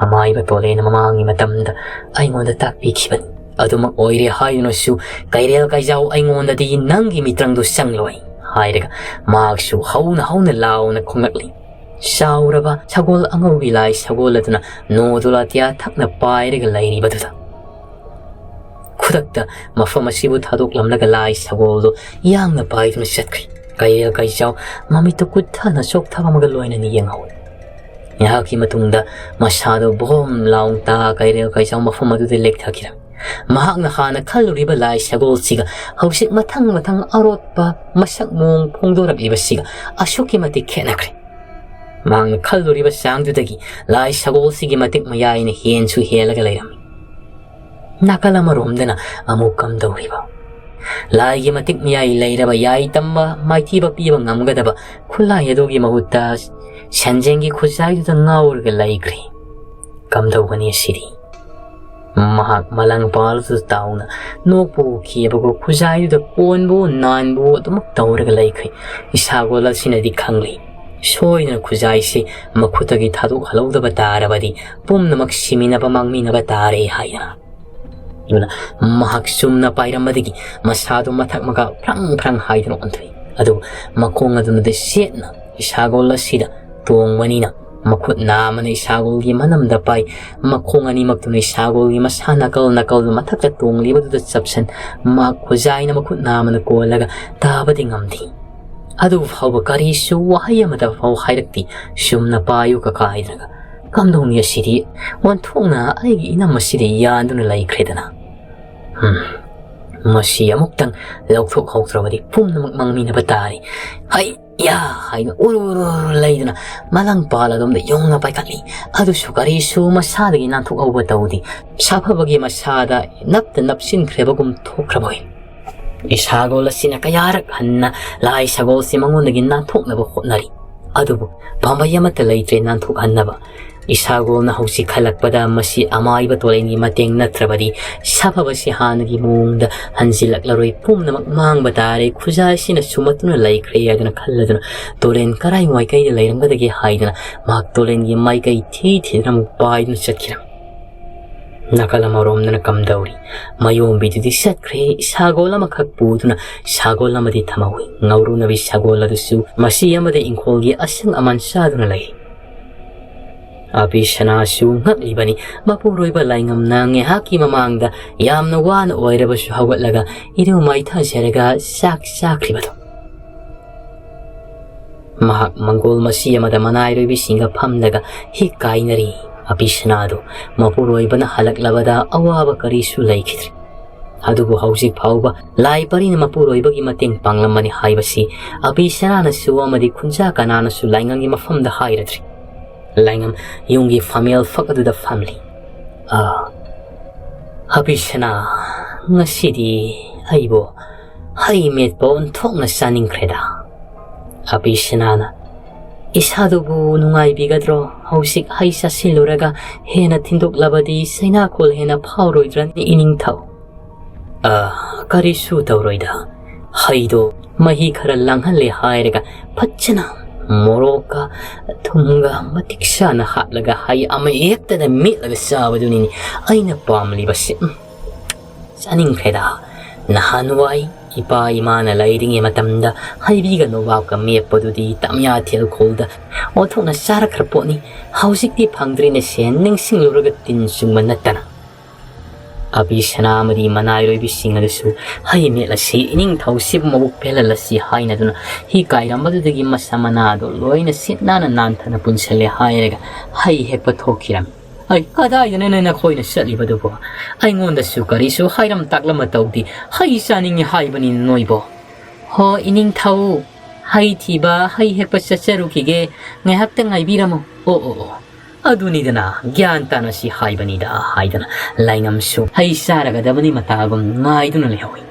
ꯑꯃꯥꯏꯕ ꯇꯣꯂꯦꯅ ꯃꯃꯥꯡꯒꯤ ꯃꯇꯝꯗ ꯑꯩꯉꯣꯟꯗ ꯇꯥꯛꯄꯤꯈꯤꯕꯅꯤ꯫ ꯑꯗꯨꯃꯛ ꯑꯣꯏꯔꯦ ꯍꯥꯏꯗꯨꯅꯁꯨ ꯀꯩꯔꯦꯜ ꯀꯩꯖꯥꯎ ꯑꯩꯉꯣꯟꯗꯗꯤ ꯅꯪꯒꯤ ꯃꯤꯇ꯭ꯔꯪꯗꯨ ꯆꯪꯂꯣꯏ ꯍꯥꯏꯔꯒ ꯃꯍꯥꯛꯁꯨ ꯍꯧꯅ ꯍꯧꯅ ꯂꯥꯎꯅ ꯈꯣꯡꯂꯛꯂꯤ꯫ ꯆꯥꯎꯔꯕ ꯁꯒꯣꯜ ꯑꯉꯧꯕꯤ ꯂꯥꯏ ꯁꯒꯣꯜ ꯑꯗꯨꯅ ꯅꯣꯗꯨꯂ ꯑꯇꯤꯌꯥ ꯊꯛꯅ ꯄꯥꯏꯔꯒ ꯂꯩꯔꯤꯕꯗꯨꯗ꯫ ꯈꯨꯗꯛꯇ ꯃꯐꯝ ꯑꯁꯤꯕꯨ ꯊꯥꯗꯣꯛꯂꯝꯂꯒ ꯂꯥꯏ ꯁꯒꯣꯜꯗꯨ ꯌꯥꯡꯅ ꯄꯥꯏꯗꯨꯅ ꯆꯠꯈ꯭ꯔꯤ꯫ ꯀꯩꯔꯦꯜ ꯀꯩꯖꯥꯎ ꯃꯃꯤꯠꯇꯨ ꯀꯨꯠꯊꯅ ꯆꯣꯛꯊꯕ ꯑꯃꯒ ꯂꯣꯏꯅꯅ ꯌꯦꯡꯍꯧꯏ꯫ ꯉꯥꯏꯍꯥꯛꯀꯤ ꯃꯇꯨꯡꯗ ꯃꯁꯥꯗꯨ ꯚꯣꯝ ꯂꯥꯎꯅ ꯇꯥ ꯀꯩꯔꯦꯜ ꯀꯩꯖꯥꯎ ꯃꯐꯝ ꯑꯗꯨꯗ ꯂꯦꯛꯊꯈꯤꯔꯝꯃꯤ꯫ ꯃꯍꯥꯛꯅ ꯍꯥꯟꯅ ꯈꯜꯂꯨꯔꯤꯕ ꯂꯥꯏ ꯁꯒꯣꯜꯁꯤꯒ ꯍꯧꯖꯤꯛ ꯃꯊꯪ ꯃꯊꯪ ꯑꯔꯣꯠꯄ ꯃꯁꯛ ꯃꯑꯣꯡ ꯐꯣꯡꯗꯣꯔꯛꯂꯤꯕꯁꯤꯒ ꯑꯁꯨꯛꯀꯤ ꯃꯇꯤꯛ ꯈꯦꯠꯅꯈ꯭ꯔꯦ꯫ ꯃꯍꯥꯛꯅ ꯈꯜꯂꯨꯔꯤꯕ ꯆꯥꯡꯗꯨꯗꯒꯤ ꯂꯥꯏ ꯁꯒꯣꯜꯁꯤꯒꯤ ꯃꯇꯤꯛ ꯃꯌꯥꯏꯅ ꯍꯦꯟꯁꯨ ꯍꯦꯜꯂꯒ ꯂꯩꯔꯝꯃꯤ꯫ ꯅꯥꯀꯜ ꯑꯃꯔꯣꯝꯗꯅ ꯑꯃꯨꯛ ꯀꯝꯗꯧꯔꯤꯕ? ꯂꯥꯏꯒꯤ ꯃꯇꯤꯛ ꯃꯌꯥꯏ ꯂꯩꯔꯕ ꯌꯥꯏ ꯇꯝꯕ ꯃꯥꯏꯊꯤꯕ ꯄꯤꯕ ꯉꯝꯒꯗꯕ ꯈꯨꯠꯂꯥꯏ ꯑꯗꯨꯒꯤ ꯃꯍꯨꯠꯇ ꯁꯟꯖꯦꯡꯒꯤ ꯈꯨꯖꯥꯏꯗꯨꯗ ꯉꯥꯎꯔꯒ ꯂꯩꯈ꯭ꯔꯦ꯫ ꯀꯝꯗꯧꯒꯅꯤ ꯑꯁꯤꯗꯤ? ꯃꯍꯥꯛ ꯃꯂꯪ ꯄꯥꯜꯗꯨꯗ ꯇꯥꯎꯅ ꯅꯣꯛꯄ ꯎꯈꯤꯑꯕꯀꯣ, ꯈꯨꯖꯥꯏꯗꯨꯗ ꯀꯣꯟꯕꯨ ꯅꯥꯟꯕꯨ ꯑꯗꯨꯃꯛ ꯇꯧꯔꯒ ꯂꯩꯈ꯭ꯔꯦ꯫ ꯏꯁꯥꯒꯣꯜ ꯑꯁꯤꯅꯗꯤ ꯈꯪꯂꯤ, ꯁꯣꯏꯗꯅ ꯈꯨꯖꯥꯏꯁꯤ ꯃꯈꯨꯠꯇꯒꯤ ꯊꯥꯗꯣꯛꯍꯜꯍꯧꯗꯕ ꯇꯥꯔꯕꯗꯤ ꯄꯨꯝꯅꯃꯛ ꯁꯤꯃꯤꯟꯅꯕ ꯃꯥꯡꯃꯤꯟꯅꯕ ꯇꯥꯔꯦ ꯍꯥꯏꯅ꯫ ꯑꯗꯨꯅ ꯃꯍꯥꯛ ꯆꯨꯝꯅ ꯄꯥꯏꯔꯝꯕꯗꯒꯤ ꯃꯁꯥꯗꯨ ꯃꯊꯛ ꯃꯈꯥ ꯐ꯭ꯔꯪ ꯐ꯭ꯔꯪ ꯍꯥꯏꯗꯨꯅ ꯑꯣꯟꯊꯣꯛꯏ꯫ ꯑꯗꯨ ꯃꯈꯣꯡ ꯑꯗꯨꯅꯗꯤ ꯁꯦꯠꯅ ꯏꯁꯥꯒꯣꯜ ꯑꯁꯤꯗ ꯇꯣꯡꯕꯅꯤꯅ ꯃꯈꯨꯠ ꯅꯥꯝꯃꯅ ꯏꯁꯥꯒꯣꯜꯒꯤ ꯃꯅꯝꯗ ꯄꯥꯏ, ꯃꯈꯣꯡ ꯑꯅꯤꯃꯛꯇꯨꯅ ꯏꯁꯥꯒꯣꯜꯒꯤ ꯃꯁꯥ ꯅꯥꯀꯜ ꯅꯥꯀꯜꯗ ꯃꯊꯛꯇ ꯇꯣꯡꯂꯤꯕꯗꯨꯗ ꯆꯞꯁꯟ, ꯃꯍꯥꯛ ꯈꯨꯖꯥꯏꯅ ꯃꯈꯨꯠ ꯅꯥꯝꯃꯅ ꯀꯣꯜꯂꯒ ꯇꯥꯕꯗꯤ ꯉꯝꯗꯦ꯫ ꯑꯗꯨ ꯐꯥꯎꯕ ꯀꯔꯤꯁꯨ ꯋꯥꯍꯩ ꯑꯃꯠꯇ ꯐꯥꯎ ꯍꯥꯏꯔꯛꯇꯦ꯫ ꯁꯨꯝꯅ ꯄꯥꯏꯌꯨ ꯀꯀꯥ ꯍꯥꯏꯗ꯭ꯔꯒ, ꯀꯝꯗꯧꯅꯤ ꯑꯁꯤꯗꯤ? ꯑꯣꯟꯊꯣꯛꯅ ꯑꯩꯒꯤ ꯏꯅꯝ ꯑꯁꯤꯗ ꯌꯥꯟꯗꯨꯅ ꯂꯩꯈ꯭ꯔꯦꯗꯅ꯫ ꯎꯝ, ꯃꯁꯤ ꯑꯃꯨꯛꯇꯪ ꯂꯧꯊꯣꯛꯍꯧꯗ꯭ꯔꯕꯗꯤ ꯄꯨꯝꯅꯃꯛ ꯃꯥꯡꯃꯤꯟꯅꯕ ꯇꯥꯔꯦ꯫ ꯍꯩ ꯌꯥ ꯍꯥꯏꯅ ꯎꯔꯨ ꯎꯔꯨ ꯎꯔꯨ ꯂꯩꯗꯨꯅ ꯃꯂꯪ ꯄꯥꯜ ꯑꯗꯣꯝꯗ ꯌꯣꯡꯅ ꯄꯥꯏꯈꯠꯂꯤ꯫ ꯑꯗꯨꯁꯨ ꯀꯔꯤꯁꯨ ꯃꯁꯥꯗꯒꯤ ꯅꯥꯟꯊꯣꯛꯍꯧꯕ ꯇꯧꯗꯦ꯫ ꯁꯥꯐꯕꯒꯤ ꯃꯁꯥꯗ ꯅꯞꯇ ꯅꯞꯁꯤꯟꯈ꯭ꯔꯕꯒꯨꯝ ꯊꯣꯛꯈ꯭ꯔꯕꯣꯏ꯫ ꯏꯁꯥꯒꯣꯜ ꯑꯁꯤꯅ ꯀꯌꯥꯔꯛ ꯍꯟꯅ ꯂꯥꯏ ꯁꯒꯣꯜꯁꯦ ꯃꯉꯣꯟꯗꯒꯤ ꯅꯥꯟꯊꯣꯛꯅꯕ ꯍꯣꯠꯅꯔꯤ꯫ ꯑꯗꯨꯕꯨ ꯄꯥꯝꯕꯩ ꯑꯃꯠꯇ ꯂꯩꯇ꯭ꯔꯦ ꯅꯥꯟꯊꯣꯛꯍꯟꯅꯕ꯫ ꯏꯁꯥꯒꯣꯜꯅ ꯍꯧꯖꯤꯛ ꯈꯜꯂꯛꯄꯗ ꯃꯁꯤ ꯑꯃꯥꯏꯕ ꯇꯣꯂꯦꯟꯒꯤ ꯃꯇꯦꯡ ꯅꯠꯇ꯭ꯔꯕꯗꯤ ꯁꯥꯐꯕꯁꯤ ꯍꯥꯟꯅꯒꯤ ꯃꯑꯣꯡꯗ ꯍꯟꯖꯤꯜꯂꯛꯂꯔꯣꯏ, ꯄꯨꯝꯅꯃꯛ ꯃꯥꯡꯕ ꯇꯥꯔꯦ, ꯈꯨꯖꯥꯏꯁꯤꯅ ꯁꯨꯝꯃꯠꯇꯨꯅ ꯂꯩꯈ꯭ꯔꯦ ꯍꯥꯏꯗꯨꯅ ꯈꯜꯂꯗꯨꯅ ꯇꯣꯂꯦꯟ ꯀꯔꯥꯏ ꯃꯥꯏꯀꯩꯗ ꯂꯩꯔꯝꯒꯗꯒꯦ ꯍꯥꯏꯗꯨꯅ ꯃꯍꯥꯛ ꯇꯣꯂꯦꯟꯒꯤ ꯃꯥꯏꯀꯩ ꯊꯤ ꯊꯤꯗꯨꯅ ꯑꯃꯨꯛ ꯄꯥꯏꯗꯨꯅ ꯆꯠꯈꯤꯔꯝꯃꯤ꯫ ꯅꯥꯀꯜ ꯑꯃꯔꯣꯝꯗꯅ ꯀꯝꯗꯧꯔꯤ? ꯃꯌꯣꯝꯕꯤꯗꯨꯗꯤ ꯆꯠꯈ꯭ꯔꯦ, ꯁꯥꯒꯣꯜ ꯑꯃꯈꯛ ꯄꯨꯗꯨꯅ ꯁꯥꯒꯣꯜ ꯑꯃꯗꯤ ꯊꯝꯍꯧꯏ꯫ ꯉꯧꯔꯨꯅꯕꯤ ꯁꯥꯒꯣꯜ ꯑꯗꯨꯁꯨ ꯃꯁꯤ ꯑꯃꯗ ꯏꯪꯈꯣꯜꯒꯤ ꯑꯁꯪ ꯑꯃꯥꯟ ꯆꯥꯗꯨꯅ ꯂꯩ꯫ ꯑꯕꯤꯁꯅꯥꯁꯨ ꯉꯛꯂꯤꯕꯅꯤ꯫ ꯃꯄꯨꯔꯣꯏꯕ ꯂꯥꯏꯉꯝꯅ ꯉꯥꯏꯍꯥꯛꯀꯤ ꯃꯃꯥꯡꯗ ꯌꯥꯝꯅ ꯋꯥꯅ ꯑꯣꯏꯔꯕꯁꯨ ꯍꯧꯒꯠꯂꯒ ꯏꯔꯨ ꯃꯥꯏꯊꯖꯔꯒ ꯆꯥꯛ ꯆꯥꯈ꯭ꯔꯤꯕꯗꯣ꯫ ꯃꯍꯥꯛ ꯃꯪꯒꯣꯜ ꯃꯁꯤ ꯑꯃꯗ ꯃꯅꯥꯏꯔꯣꯏꯕꯤꯁꯤꯡꯒ ꯐꯝꯂꯒ ꯍꯤꯛ ꯀꯥꯏꯅꯔꯤ꯫ ꯑꯕꯤꯁꯅꯥꯗꯨ ꯃꯄꯨꯔꯣꯏꯕꯅ ꯍꯜꯂꯛꯂꯕꯗ ꯑꯋꯥꯕ ꯀꯔꯤꯁꯨ ꯂꯩꯈꯤꯗ꯭ꯔꯦ꯫ ꯑꯗꯨꯕꯨ ꯍꯧꯖꯤꯛ ꯐꯥꯎꯕ ꯂꯥꯏ ꯄꯔꯤꯅ ꯃꯄꯨꯔꯣꯏꯕꯒꯤ ꯃꯇꯦꯡ ꯄꯥꯡꯂꯝꯕꯅꯤ ꯍꯥꯏꯕꯁꯤ ꯑꯕꯤꯁꯅꯥꯅꯁꯨ ꯑꯃꯗꯤ ꯈꯨꯟꯖꯥ ꯀꯅꯥꯅꯁꯨ ꯂꯥꯏꯉꯝꯒꯤ ꯃꯐꯝꯗ ꯍꯥꯏꯔꯗ꯭ꯔꯤ꯫ ꯂꯥꯏꯉꯝ ꯌꯨꯝꯒꯤ ꯐꯝꯃꯦꯜ ꯐꯛ ꯑꯗꯨꯗ ꯐꯝꯂꯤ꯫ "ꯑꯥ, ꯑꯕꯤꯁꯅꯥ, ꯉꯁꯤꯗꯤ ꯑꯩꯕꯨ ꯍꯩ ꯃꯦꯠꯄ ꯑꯣꯟꯊꯣꯛꯅ ꯆꯥꯅꯤꯡꯈ꯭ꯔꯦꯗ꯫" ꯑꯕꯤꯁꯅꯥꯅ, "ꯏꯁꯥꯗꯨꯕꯨ ꯅꯨꯡꯉꯥꯏꯕꯤꯒꯗ꯭ꯔꯣ? ꯍꯧꯖꯤꯛ ꯍꯩ ꯆꯥꯁꯤꯜꯂꯨꯔꯒ ꯍꯦꯟꯅ ꯊꯤꯟꯗꯣꯛꯂꯕꯗꯤ ꯆꯩꯅꯥꯈꯣꯜ ꯍꯦꯟꯅ ꯐꯥꯎꯔꯣꯏꯗ꯭ꯔꯅꯤ ꯏꯅꯤꯡꯊꯧ?" "ꯑ, ꯀꯔꯤꯁꯨ ꯇꯧꯔꯣꯏꯗ꯫ ꯍꯩꯗꯣ ꯃꯍꯤ ꯈꯔ ꯂꯥꯡꯍꯜꯂꯦ ꯍꯥꯏꯔꯒ ꯐꯖꯅ ꯃꯣꯔꯣꯛꯀ ꯊꯨꯝꯒ ꯃꯇꯤꯛ ꯆꯥꯅ ꯍꯥꯞꯂꯒ ꯍꯩ ꯑꯃ ꯍꯦꯛꯇꯗ ꯃꯦꯠꯂꯒ ꯆꯥꯕꯗꯨꯅꯤꯅꯦ ꯑꯩꯅ ꯄꯥꯝꯂꯤꯕꯁꯦ꯫ ꯎꯝ, ꯆꯥꯅꯤꯡꯈ꯭ꯔꯦꯗ꯫ ꯅꯍꯥꯟꯋꯥꯏ ꯏꯄꯥ ꯏꯃꯥꯅ ꯂꯩꯔꯤꯉꯩ ꯃꯇꯝꯗ ꯍꯩꯕꯤꯒ ꯅꯣꯕꯥꯞꯀ ꯃꯦꯠꯄꯗꯨꯗꯤ ꯇꯝꯌꯥ ꯊꯦꯜꯈꯣꯜꯗ ꯑꯣꯟꯊꯣꯛꯅ ꯆꯥꯔꯛꯈ꯭ꯔ ꯄꯣꯠꯅꯤ꯫ ꯍꯧꯖꯤꯛꯇꯤ ꯐꯪꯗ꯭ꯔꯦꯅꯦ ꯁꯦ, ꯅꯤꯡꯁꯤꯡꯂꯨꯔꯒ ꯇꯤꯟ ꯆꯨꯡꯕ ꯅꯠꯇꯅ꯫" ꯑꯕꯤꯁꯅꯥ ꯑꯃꯗꯤ ꯃꯅꯥꯏꯔꯣꯏꯕꯤꯁꯤꯡ ꯑꯗꯨꯁꯨ ꯍꯩ ꯃꯦꯠꯂꯁꯤ, ꯏꯅꯤꯡꯊꯧꯁꯤꯕꯨ ꯃꯕꯨꯛ ꯄꯦꯜꯍꯜꯂꯁꯤ ꯍꯥꯏꯅꯗꯨꯅ ꯍꯤ ꯀꯥꯏꯔꯝꯕꯗꯨꯗꯒꯤ ꯃꯁꯥ ꯃꯅꯥꯗꯣ ꯂꯣꯏꯅ ꯁꯤꯠ ꯅꯥꯟꯅ ꯅꯥꯟꯊꯅ ꯄꯨꯟꯁꯤꯜꯂꯦ ꯍꯥꯏꯔꯒ ꯍꯩ ꯍꯦꯛꯄ ꯊꯣꯛꯈꯤꯔꯝꯃꯤ꯫ "ꯑꯩ, ꯀꯗꯥꯏꯗꯅꯣꯅꯦ ꯅꯈꯣꯏꯅ ꯆꯠꯂꯤꯕꯗꯨꯕꯣ? ꯑꯩꯉꯣꯟꯗꯁꯨ ꯀꯔꯤꯁꯨ ꯍꯥꯏꯔꯝ ꯇꯥꯛꯂꯝꯃ ꯇꯧꯗꯦ, ꯍꯩ ꯆꯥꯅꯤꯡꯉꯤ ꯍꯥꯏꯕꯅꯤ ꯅꯣꯏꯕꯣ?" "ꯍꯣ ꯏꯅꯤꯡꯊꯧ, ꯍꯩ ꯊꯤꯕ, ꯍꯩ ꯍꯦꯛꯄ ꯆꯠꯆꯔꯨꯈꯤꯒꯦ, ꯉꯥꯏꯍꯥꯛꯇ ꯉꯥꯏꯕꯤꯔꯝꯃꯨ꯫" "ꯑꯣ, ꯑꯣ, ꯑꯣ, ꯑꯗꯨꯅꯤꯗꯅ, ꯒ꯭ꯌꯥꯟ ꯇꯥꯅ ꯁꯤ ꯍꯥꯏꯕꯅꯤꯗ" ꯍꯥꯏꯗꯅ ꯂꯥꯏꯉꯝꯁꯨ ꯍꯩ ꯆꯥꯔꯒꯗꯕꯅꯤ ꯃꯇꯥꯒꯨꯝ ꯉꯥꯏꯗꯨꯅ ꯂꯩꯍꯧꯏ꯫